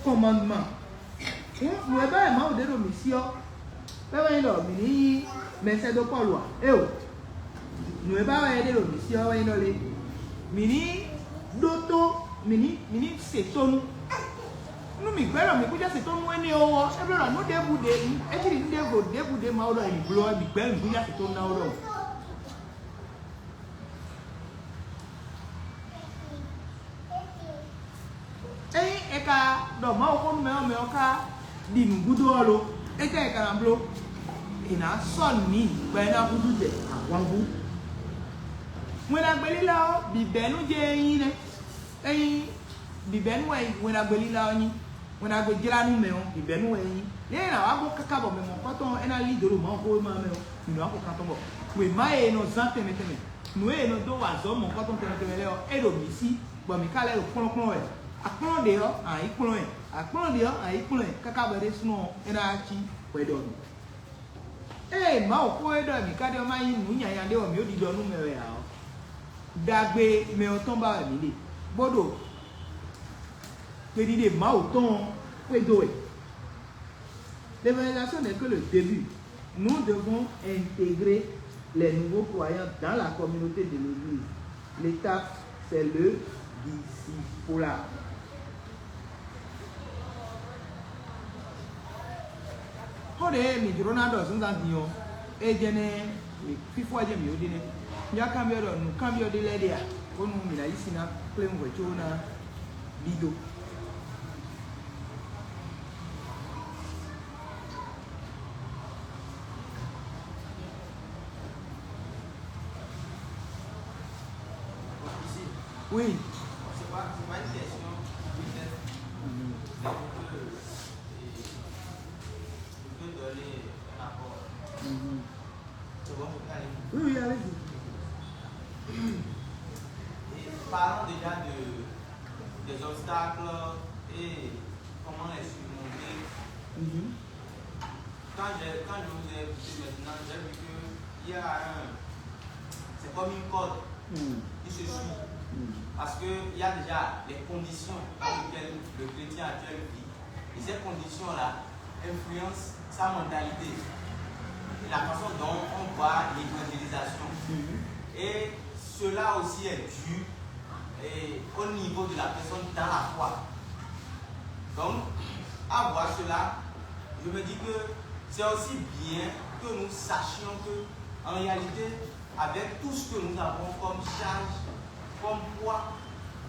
commandement. Hǔn nǔ e ba wɛ Mawu ɖe ɖo mǐ sí ɔ́, é wɛ nyí ɖɔ mǐ ní nyí mɛsɛ́dó Pɔ́lu ǎ. Éeǒ, nǔ e ba wɛ é ɖe ɖo mǐ sí ɔ́ wɛ nyí ɖɔ lé? Mǐ ní ɖótó, mǐ ní mǐ ní se tónú. Nú mǐ gbɛ́ ɖɔ mǐ kún jɛ se tónú énɛ́ ó ɔ́, é bló ɖɔ nǔ ɖěbǔ ɖě é cí ɖi nǔ ɖěvo ɖěbǔ ɖě Mawu ɖɔ è nǐ bló ɔ́, mǐ gbɛ́ mǐ kún jɛ se tónú ná ó ɖɔhun. Ényí è ka ɖɔ Mawuxó nú mɛ ɔ́, mɛ ɔ́ ka ɖi nǔ gúdo ɔ́ lo, étɛ́ è ka ná bló? È nǎ sɔ́ nǔ n'i bɔ é ná húzú jɛ ahwanvú. Wɛn ɖagbe lílá ɔ́, bǐbɛ́nú jɛ́n é nyí nɛ́. Ényí bǐbɛ́nú wɛ wɛn ɖagbe lílá ɔ́ nyí, wɛn ɖagbe jlá nú mɛ ɔ́, bǐbɛ́nú wɛ é nyí. Lě e è nǎ wá gbɔn káká bɔ mɛ mɔ̌kɔtɔn ɔ́, é ná lí dǒ ɖo Mawuxówéma ɔ́ mɛ ɔ́, mǐ nɔ wá xo kan tɔn bɔ wěma e è nɔ zán tɛnmɛ tɛnmɛ, nǔ e è nɔ dó wa azɔ̌ mɔ̌kɔtɔn tɛnmɛ tɛnmɛ lɛ́ɛ ɔ́, é ɖo mǐ sí, bɔ mǐ ka lɛ́ ɖo kplɔ́nkplɔ́n wɛ. A kplɔ́n ɖě ɔ́, a nǎ yi kplɔ́n ɛ; a kplɔ́n ɖě ɔ́, a nǎ yi kplɔ́n ɛ, káká bɔ é ɖésúnɔ ɔ́, é ná cí hwɛɖɔnu. Ée Mawuxó e ɖɔ mǐ ka ɖe ɔ́ ma nyí nǔ nyanya ɖé wɛ mǐ ɖo ɖiɖɔ nú mɛ wɛ ǎ ɔ́, ɖagbe mɛ ɔ́ tɔn ba wɛ mǐ ɖe, bó ɖo kpeɖiɖe Mawu tɔn ɔ́ xwedó wɛ. L'évangélisation n'est que le début. Nous devons intégrer les nouveaux croyants dans la communauté de l'Église. L'étape, c'est le discipulat. Xó ɖě mǐ jló ná ɖɔ zǎnzǎn din ɔ́, é jɛ́n nɛ́ fífó ɔ́ jɛ́n mǐ ó ɖe nɛ́. Nǔ kanbyɔ́ ɖɔ nǔkanbyɔ́ ɖé lɛ́ɛ ɖe a, bónú mǐ ná yí sin ná kplé hwɛ̌ có ná ɖidó. Oui. C'est pas, c'est pas une question. Mhm. C'est pour que, euh, je peux donner un apport. Mhm. C'est bon, je peux aller. Oui, oui, allez-y. Et parlons déjà de, des obstacles et comment les surmonter. Mhm. Quand je, quand je vous ai écouté maintenant, j'ai vu que il y a un, c'est comme une corde qui se suit. Parce qu'il y a déjà les conditions dans lesquelles le chrétien actuel vit. Et ces conditions-là influencent sa mentalité et la façon dont on voit l'évangélisation. Et cela aussi est dû, eh, au niveau de la personne dans la foi. Donc, à voir cela, je me dis que c'est aussi bien que nous sachions que, en réalité, avec tout ce que nous avons comme charge, comme poids,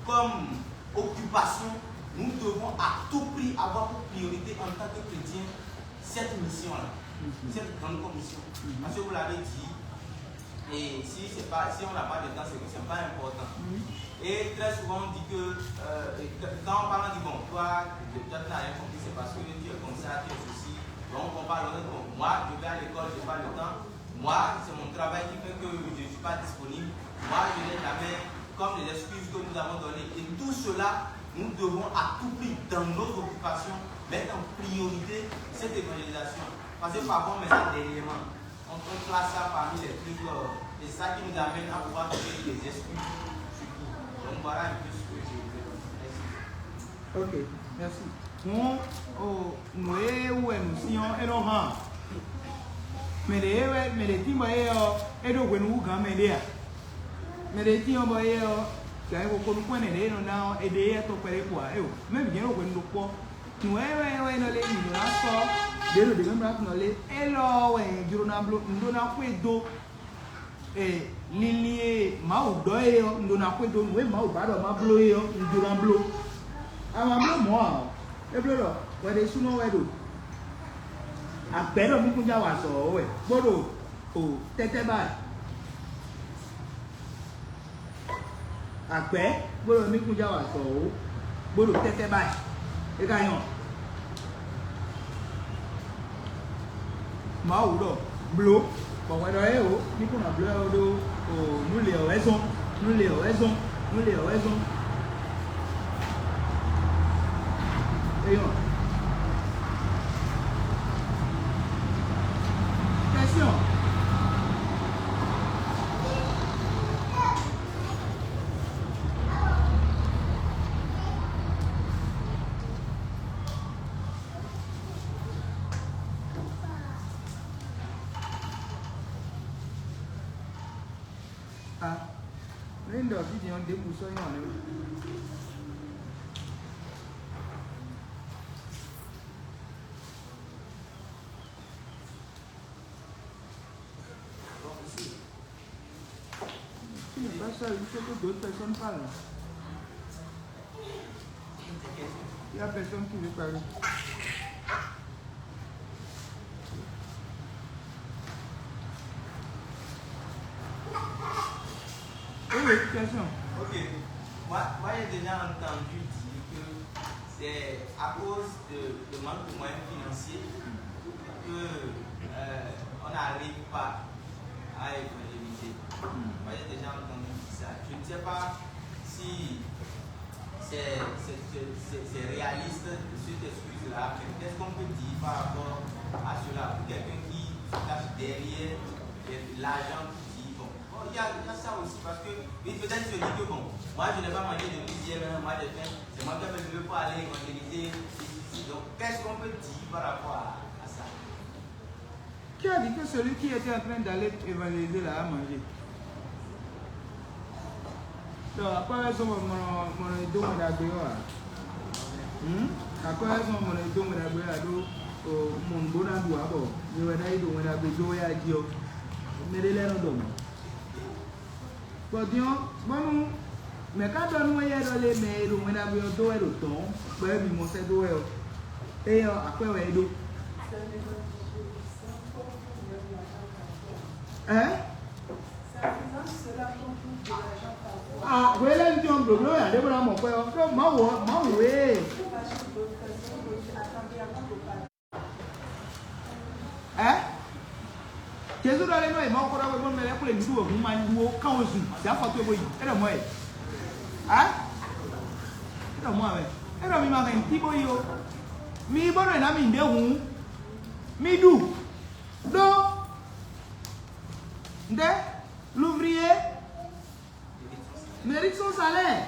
comme occupation, Nous devons à tout prix avoir pour priorité en tant que chrétiens cette mission-là, cette grande commission. Parce que vous l'avez dit, et si, c'est pas, si on n'a pas de temps, c'est que c'est pas important. Et très souvent, on dit que, euh, et que- quand on parle, on dit, bon, toi, toi, tu n'as rien compris, c'est parce que tu es comme ça, tu es ceci. Donc, on parle, on dit, bon, moi, je vais à l'école, j'ai pas le temps. Moi, c'est mon travail qui fait que je ne suis pas disponible. Moi, je n'ai jamais, comme les excuses que nous avons données. Et tout cela, nous devons à tout prix, dans nos occupations, mettre en priorité cette évangélisation. Parce que parfois, on met ça dernièrement. On, on classe ça parmi les trucs. Euh, et c'est ça qui nous amène à pouvoir trouver des excuses, surtout. Donc, voilà un peu ce que je veux dire. Merci. Ok, merci. Hǔn, o nǔ e wú wɛ nǔ syɔ́n é nɔ hán. Mɛ ɖě wɛ mɛ ɖě tín bɔ é ɔ́, é ɖó hwenu hú gǎn mɛ ɖé a? Mɛ ɖě tín ɔ́ bɔ é ɔ́, gǎn e xo nukún ɛnɛ ɖě é nɔ ná ɔ́, è ɖe éyɛ́ tɔn kpɛɖé kpo ǎ. Éyo, mɛ bǐ jɛ́n ɖo hwenu ɖokpó ɔ́. Nǔ e wɛ é nɔ lé nǔ ná sɔ́ ɖě ɖo ɖě mɛ mlá nɔ lé, élɔ́ wɛ nyɛ jló ná bló, un ɖó ná xwedó. E linlin e Mawu ɖɔ é ɔ́, un ɖó ná xwedó nǔ e Mawu ba ɖɔ ma bló é ɔ́, un ɖó ná bló. A ma bló mɔ̌ ǎ ɔ́, é bló ɖɔ hwɛ ɖésúnɔ wɛ ɖo agbɛ̌ ɖɔ mí kún já wa azɔ̌ ɔ́ wɛ, bó ɖo o tɛ́tɛ́ ba wɛ. Agbɛ̌ bó ɖɔ mí kún já wa azɔ̌ ó, bó ɖo tɛ́tɛ́ ba wɛ. É ka nyɔ́. Mawu ɖɔ bló, bɔ hwɛ ɖɔ é o, ní kún nɔ bló ɛ ó ɖó o nú lě ɔ́ wɛ zɔ́n, nú lě ɔ́ wɛ zɔ́n, nú lě ɔ́ wɛ zɔ́n. É nyɔ́. Kɛsyɔn. Ah, nú un ɖɔ fí din ɔ́, ɖěbǔ sɔ́ nyí ǎ nɛ́. Bon, ici. Tu n'es pas seul, il faut que d'autres personnes parlent. Il y a personne qui veut parler. Oui, oui, question. Ok. Moi, moi j'ai déjà entendu dire que c'est à cause de, de manque de moyens financiers que euh, on n'arrive pas à évangéliser. Moi, j'ai déjà entendu dire ça. Je ne sais pas si c'est, c'est, c'est, c'est, c'est réaliste, cette excuse-là, mais qu'est-ce qu'on peut dire par rapport à cela? Pour quelqu'un qui se cache derrière l'argent pour dire, bon, bon, il y a, il y a ça aussi, parce que il peut-être se dire que, bon, moi, je n'ai pas mangé de plusieurs, moi, j'ai faim, c'est moi qui vais me lever pour aller évangéliser ici. Donc, qu'est-ce qu'on peut dire par rapport à, à ça? Qui a dit que celui qui était en train d'aller évangéliser là a mangé? Donc, après, ils sont mon, mon, mon, Hmm? Akwɛ́ ɔ́ zɔn mɔ̌ ɖo dó wɛn ɖagbe wɛ ǎ ɖó mɔ̌ nǔgbó ná ɖu ǎ bɔ mi wɛ ná yi ɖo wɛn ɖagbe dó wɛ a jí ɔ́, mɛɖé lɛ́ɛ nɔ ɖɔ mɔ̌. Bɔ din ɔ́, bɔ́nú mɛ̌ ka ɖɔ nú éyɛ́ ɖɔ lé mɛ e ɖo wɛn ɖagbe ɔ́ dó wɛ ɖo dɔ̌n, bɔ é bǐ mɔ sɛ́ dó wɛ ɔ́, éyɛ́ ɔ́, akwɛ́ wɛ é ɖó. Ɛ̌? Ah, hwelɛ́nu tɔn blǒbló wɛ ǎ ɖé bó ná mɔ kwɛ́ ɔ́, ɖó Mawu ɔ́, Mawu wě. Ɛ̌? Jezu ɖɔ lé nɔ yi Mawu xó ɖɔ wɛ bónú mɛ lɛ́ɛ xwlé nǔɖuɖu e hun ma ɖu ó kán wezun, zě afɔ towe bó yi. É ɖɔ mɔ̌ wɛ. Ɛ̌? É ɖɔ mɔ̌ wɛ. É ɖɔ mi ma hɛn nǔtí bó yi ó. Mi yi bónú è nǎ mi nǔɖé hǔn, mi ɖu. Ɖó Nde? L'ouvrier mérite son salaire.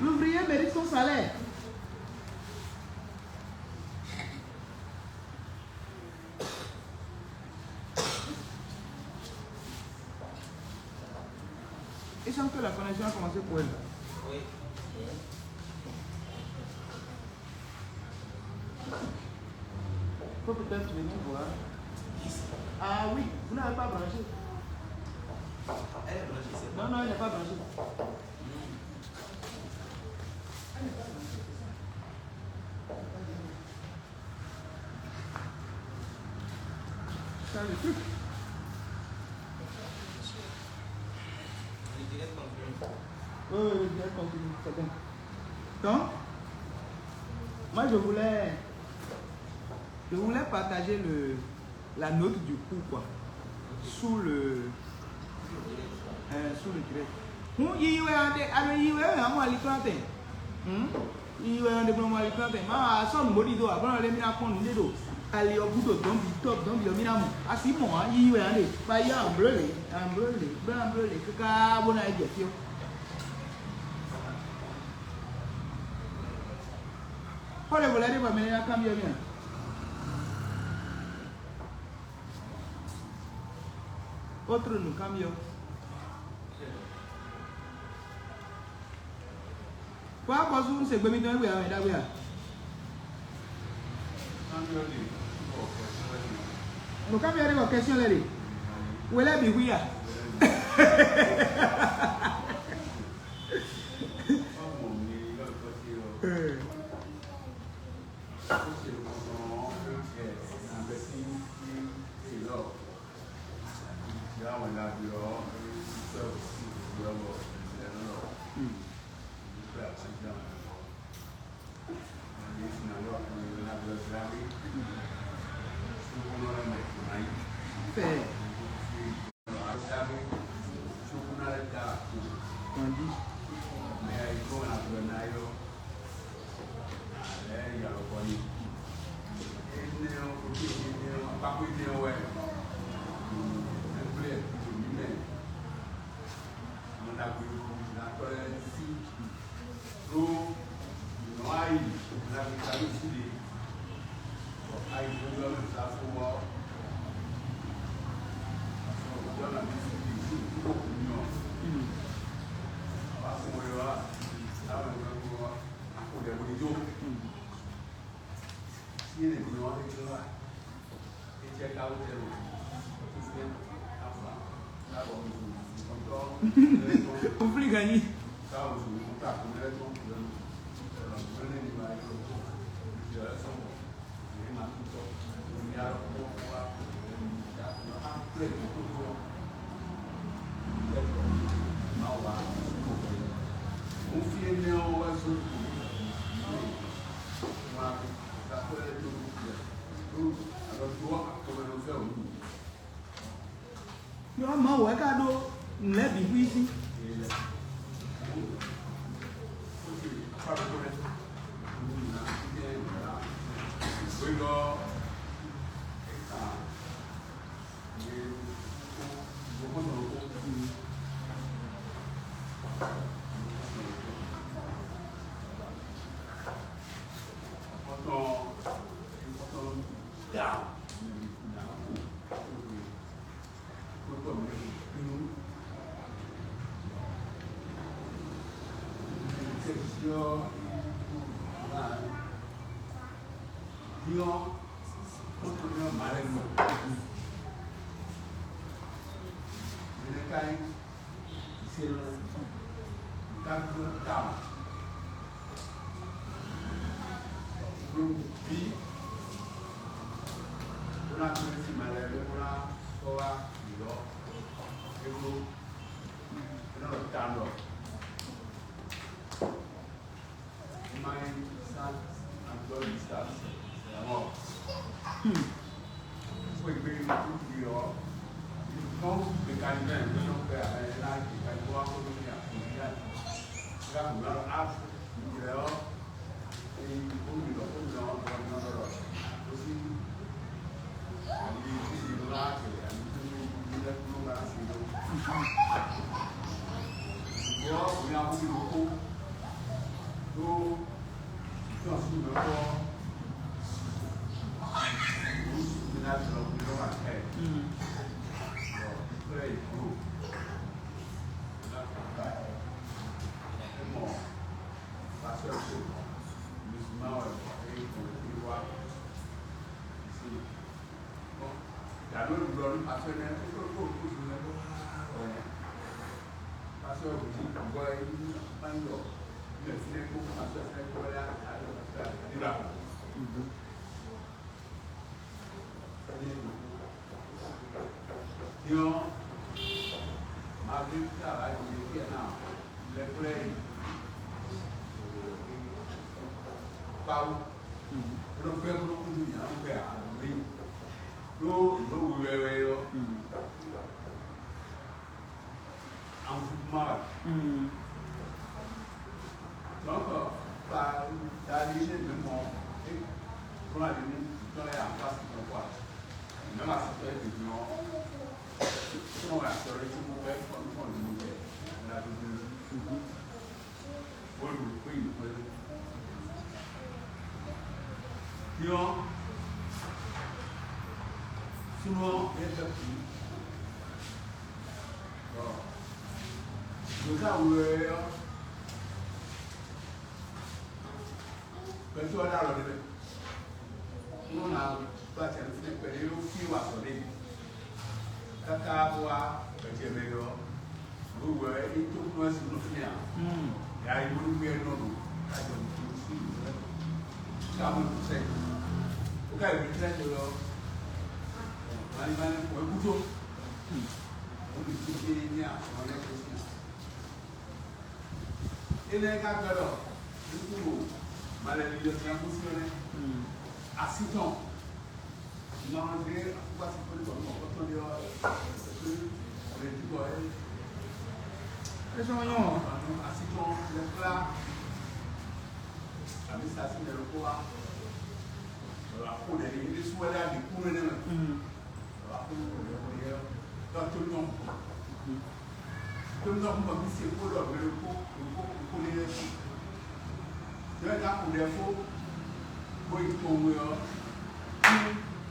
L'ouvrier mérite son salaire. Et semble que la connexion a commencé pour elle. Oui. Faut peut-être venir voir. Ah oui, vous n'avez pas branché. Elle est branchée, c'est Non, non, elle n'est pas branchée. Ça, le truc. Le direct continue. Oui, oui, le direct continue, c'est bon. Donc, moi, je voulais, je voulais partager le, la note du cours, quoi, sous le, euh, sous le direct. Hǔn yiyi wɛ a ɖe, a ɖo yiyi wɛ a mɔ ali klán tɛn. Hǔn yiyi wɛ a ɖe gbɔn mɔ ali klán tɛn. Ma a sɔ́ nǔ bó ɖidó, a bó nɔ lé mì ná kpɔ́n nǔɖé ɖo ali ɔ́ gúdo dɔ̌n bǐ tɔ́ dɔ̌n bǐ ɔ́ mì ná mɔ. A sǐ mɔ ǎ, yiyi wɛ a ɖe. Ma yí a bló lě, a bló lě, bló a bló lě káká bó ná yi jɛ fí ɔ́. Xó ɖěvo lɛ́ɛ ɖe bɔ mɛ ná kanbyɔ́ mì a? Autre nǔkanbyɔ́. Kpɔ́ akɔ́sú se gbe mitɔn wɛ a wɛ ɖagbe a? Nǔkanbyɔ́ ɖé bɔ kɛsyɔn lɛ́ɛ ɖe. Wɛ lɛ́ɛ bǐ hu ya. Fɛ. Kɔnjí. Ɖó nɔ ayi, nɔ ayi ɖo sí ɖe, bɔ ayi ɖo yɔ mɛ sa fó ɔ́, sɔ yɔ na bí sí ɖe sí ɖo kúkú kú nyɔ. Wá fún wɛ wá, táwọn ẹgbẹ́ kú wá, kó dẹ̀ wọlé jó. Yé lè nɔ wá lé jó wá. Ofli ganyi. Yɔ Mawu wɛ ka ɖó nǔ lɛ́ɛ bǐ xwíxwí. Wɛ yí kpándɔ mɛ fínɛ́ kó kpándɔ fínɛ́ kó wɛ yá kpándɔ fínɛ́ kó wɛ yá. Nyɔ, Mawu ka wá yi ɖe fia ná lɛ́ kplɔ́ yi. Kpawu. Nɔ gbɛ kó kúndú nya nɔ gbɛ àlọ́ mɛ. Ɖó nǔ wíwɛ́wɛ́ ɔ́, àwọn tuntun máa wà. Donc, ta ta li ne mɛ mɔ e kplɔn ali ne tɔn lɛ akpa si tɔn kɔ a. Mɛ ma si tɔn e bi nɔ tɔn wɛ asɔ ɖe tí mo bɛ kɔ nukɔ nu bɛ la bi bi. Bó ɖu kpé yi kpé. Yɔ súnmọ́ é fẹ́ kú. Ɔ, nǔká wúlò é ɔ́, pɛtú ɔ́ ɖo alɔ ɖé mɛ. Nú ná gba acɛ nú fínɛ́ kpɛɖé ɖó fí wa sɔ ɖé. Káká bó wá gbɛjɛ mɛ ɔ́, nǔ wɛ é tó kún ɛ́ sínú fínɛ́ ǎ. Ya yi bó ní gbé ɛ́ nɔ ɖo kájɔ ní sí ìlú lɛ́ɛ. Ká mú kú sɛ. Ó ká yi wí tɛ́ tó lɔ. Mali mali kò é kútó. Ó ní kú ké ní àwọn lɛ́ kó sí. Énɛ́ ká gbɛ́ ɖɔ nukúnnú malɛ́ ɖiɖɔ sín akúsí ɔ́ nɛ́. Así tɔn. Mama ɖé akúkú así kpɔ́n ní bɔ nú ɔkɔtɔn ɖé ɔ́. Ɔlɛ tí bɔ é. É sɔ́ nyɔ́. Así tɔn lɛ kplá. Àbí sasí lɛ ló kó wá. Ɔlɔ akó ɖɛ ní ɖésú wɛ lɛ aɖi kú nɛnɛ mɛ. Ɔlɔ akó ɖɛ kó yɛ. Tɔ tó nyɔ́. Tó nyɔ́ kó mɔ bí se kó ɖɔ mɛ ló kó ló kó ló kó lé lɛ kú. Yɔ nya kó ɖɛ fó. Bó yi kpɔ́n wé ɔ́. Kí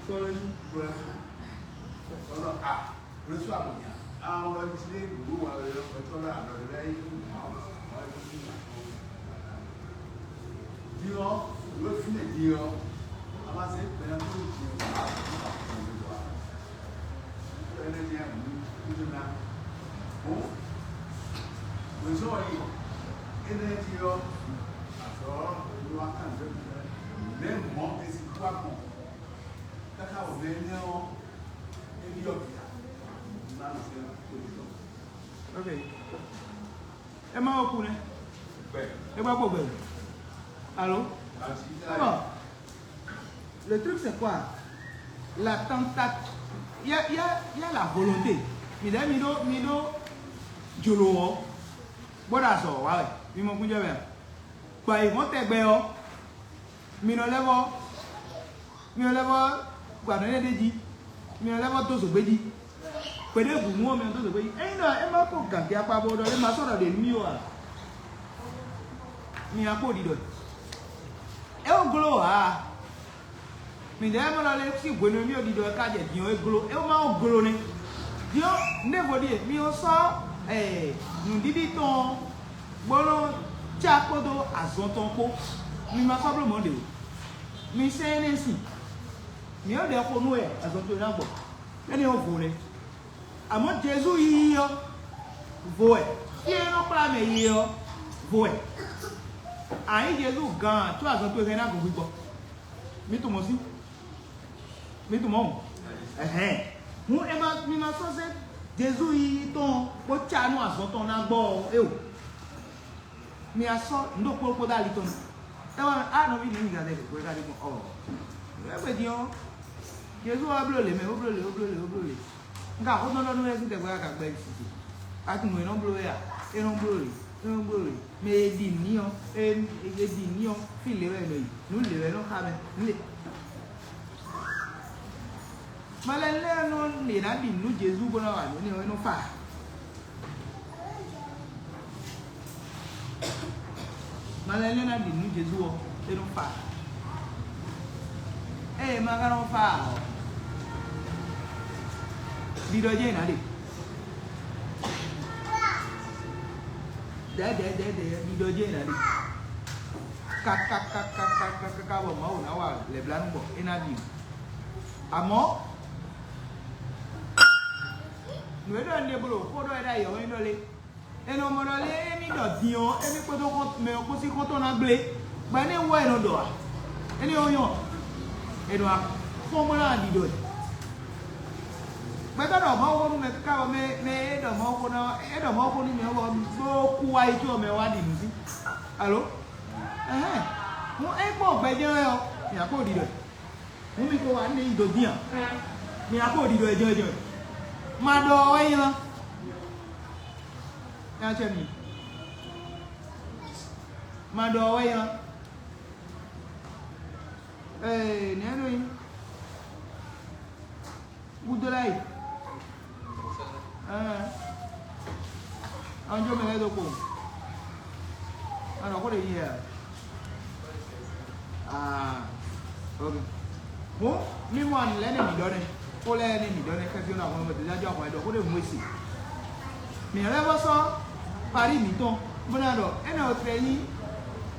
kpɔ́n lɛ kú kpɔ́n lɛ fó. Ɔlɔ a. Reçoit amɔnya. Awɔ ti lé gbogbo wa lɛ lɔ kɔtɔ lɛ alɔ lɛ yi ma wa wa yi ma. Diɔ, lo fi ne diɔ, a ma se gbɛna to diɔ. Ɛnɛ diɔ mu kudo na. Bon, reçoit yi. Ɛnɛ diɔ, azɔ lo akan de. Lɛ mɔ esi kwa kɔn. Kaka o mɛ nɛ ɔ. Ok. Ẹ má wọ kú nẹ. Ẹ gbá gbogbo ẹ. Alo. Alo. Le truc c'est quoi? La tentative. Il y a, il y a, il y a la volonté. Mi lɛ mi ɖo mi ɖo jolo ɔ. Bó ɖo azɔ wa wɛ. Mi mɔ kúnjɛ wɛ. Gbà yě hɔn tɛgbɛ ɔ. Mi nɔ lɛ́ vɔ. Mi nɔ lɛ́ vɔ gbà nɔ énɛ́ ɖ'é jí. Mi nɔ lɛ́ vɔ dó zǒgbé jí. Kpɛɖé hu mú ɔ́, mi nɔ dó zǒgbé jí. Ényí ɖɔ é má kó gǎngbé akpa bó ɖɔ é ma sɔ́ ɖɔ ɖě nú mì ó a? Mi nya kpó ɖiɖɔ. É wú gló ǎ. Mǐdɛɛ mɔ ɖɔ lé sín hwenu e mì ɖiɖɔ é ka jɛ din ɔ́, é gló. É wú má wú gló nɛ́. Din ɔ́, nɛ́vo ɖíe mi ɔ́ sɔ́ nǔɖiɖi tɔn ɔ́ bó nɔ́ cá kpódó azɔn tɔn kpó. Mi ma sɔ́ bló mɔ̌ ɖě o. Mi sɛ́n énɛ́ sin. Mǐ ɔ́ ɖɛ xo nú wɛ azɔn towe ná gbɔ. Énɛ́ ɔ́ vo nɛ́. Amɔ̌ Jezu yiyi ɔ́, vo wɛ. Fí e é nɔ kplá mɛ yi ɔ́, vo wɛ. A nyǐ Jezu gǎn có azɔn towe hɛn ná gɔ̌n gbígbɔ. Mi tunwun mɔ̌ sín. Mi tunwun mɔ̌? Ɛhɛn. Hǔn è ma mi ma sɔ́ zé Jezu yiyi tɔn bó cá nú azɔn tɔn ná gbɔ ɔ́, é o. Mi a sɔ́ nǔ ɖokpó ɖokpó dó ali tɔn mɛ. É wá mɛ, á nɔví nǔ nyǐgán ɖé ɖokpó é ka ɖi gbɔn ɔ. É gbe din ɔ́, Jezu wá bló lě mɛ, ó bló lě, ó bló lě, ó bló lě. Un ka xó nɔ ɖɔ nú wɛ sín tɛgbɛ ká gbɛ sisi. A tunwun e nɔ bló wɛ a? É nɔ bló lě, é nɔ bló lě. Mɛ e ɖi nǔ n'i ɔ́, é é ɖi nǔ n'i ɔ́, fí lě wɛ è nɔ yi. Nǔ lě wɛ é nɔ xa mɛ. Nǔ lě. Malɛnu lɛ́ɛ nɔ lě ná ɖi nǔ Jezu bó ná wa nǔ n'i ɔ́, é nɔ fa. Malɛnu lɛ́ɛ ná ɖi nǔ Jezu ɔ́, é nɔ fa. Ée é ma ka nɔ fa ǎ ɔ́, ɖiɖɔ jɛ́n è nǎ ɖe. Dɛ̌dɛ̌dɛ̌dɛ̌, ɖiɖɔ jɛ́n è nǎ ɖe. Kakakakakaka bɔ Mawu ná wa lɛ̌blánú bɔ é ná ɖi nǔ. Amɔ̌, nǔ e ɖɔ un ɖe bló xó ɖɔ é ɖ'ayǐ ɔ́, é ɖɔ lé? È nɔ mɔ ɖɔ lé émí ɖɔ din ɔ́, émí kpódó xɔ́n- mɛ ɔ́ kpó sín xɔ́ntɔn ná gblé. Gbɛ̌ nɛ́ wú wɛ è nɔ ɖɔ ǎ. Énɛ́ ɔ́ nyɔ́. È nɔ xɔ́n bó ná ɖi ɖɔ ɛ. Gbɛtɔ́ ɖɔ Mawu xó nú mɛ káká bɔ mɛ mɛ e ɖɔ Mawu xó ná é ɖɔ Mawu xó nú mɛ ɔ́ bɔ bó kú wá yi có mɛ wá ɖi nǔ sí. Alo? Ɛhɛn. Hǔn é kpó gbɛjɛ́ wɛ ɔ́, mǐ ná kó ɖi ɖɔ ɛ. Hǔn mi ko wá ní yi dǒ dín ǎ. Mǐ ná kó ɖi ɖɔ ɛ jɛ́njɛ́n. Ma ɖɔ ɔ́ wɛ nyí ná. Nya cɛ mi. Ma ɖɔ ɔ́ wɛ nyí ná. Ee, nɛ̌ nɔ nyí? Gúdo lɛ́ɛ yi. Ɛɛ. Anjɔ mɛ lɛ́ɛ ɖokpó. Anɔ xó ɖe yi yɛ. Ah, ok. Bon, mi mɔ anì lɛ́ɛ nɛ mǐ ɖɔ nɛ. Xó lɛ́ɛ nɛ mǐ ɖɔ nɛ xɛfí ɔ́ nɔ ahɔn mɛ déjà jɔ ahɔn ɛ ɖɔ xó ɖe mú esi. Mǐ lɛ́ vɔ sɔ́ Paris mǐtɔn bó ná ɖɔ é nɔ tlɛ nyí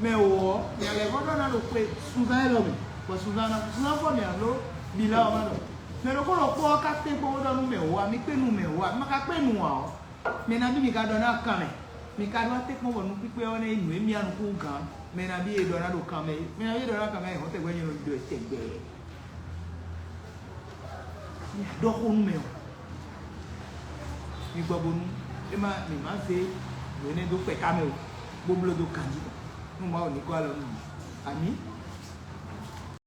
mɛ wǒ ɔ́, mǐ lɛ́ vɔ ɖɔ ná ɖo xwe sunzán élɔ́ mɛ, bɔ sunzán ná sunzán fɔ mǐ alo Bila ɔ́ má ɖɔ. Mɛ ɖokpó ɖokpó ɔ́ ka tɛ́nkpɔ́n bó ɖɔ nú mɛ wǒ ǎ, mi kpé nú mɛ wǒ ǎ, mi ma ka kpé nú ǎ ɔ́, mɛ nabí mi ka ɖɔ ná kan mɛ? Mi ka ɖó atɛ́nkpɔ́n bɔ nukpíkpé ɔ́ ná nyí nǔ e mì anu kú gǎn. Mɛ nabí e ɖɔ ná ɖo kan mɛ? Mɛ nabí e ɖɔ ná kan mɛ? Hɔn tɛgbɛ nyɛ nɔ ɖɔ tɛgbɛ. Mi ɖɔ xó nú mɛ o. Mi gbɔ bónú é má mi má zé nǔ énɛ́ dó kpɛká mɛ o, bó bló dó ganjí tɔn. Nú Mawu ní kó alɔ nú mi. Amǐ.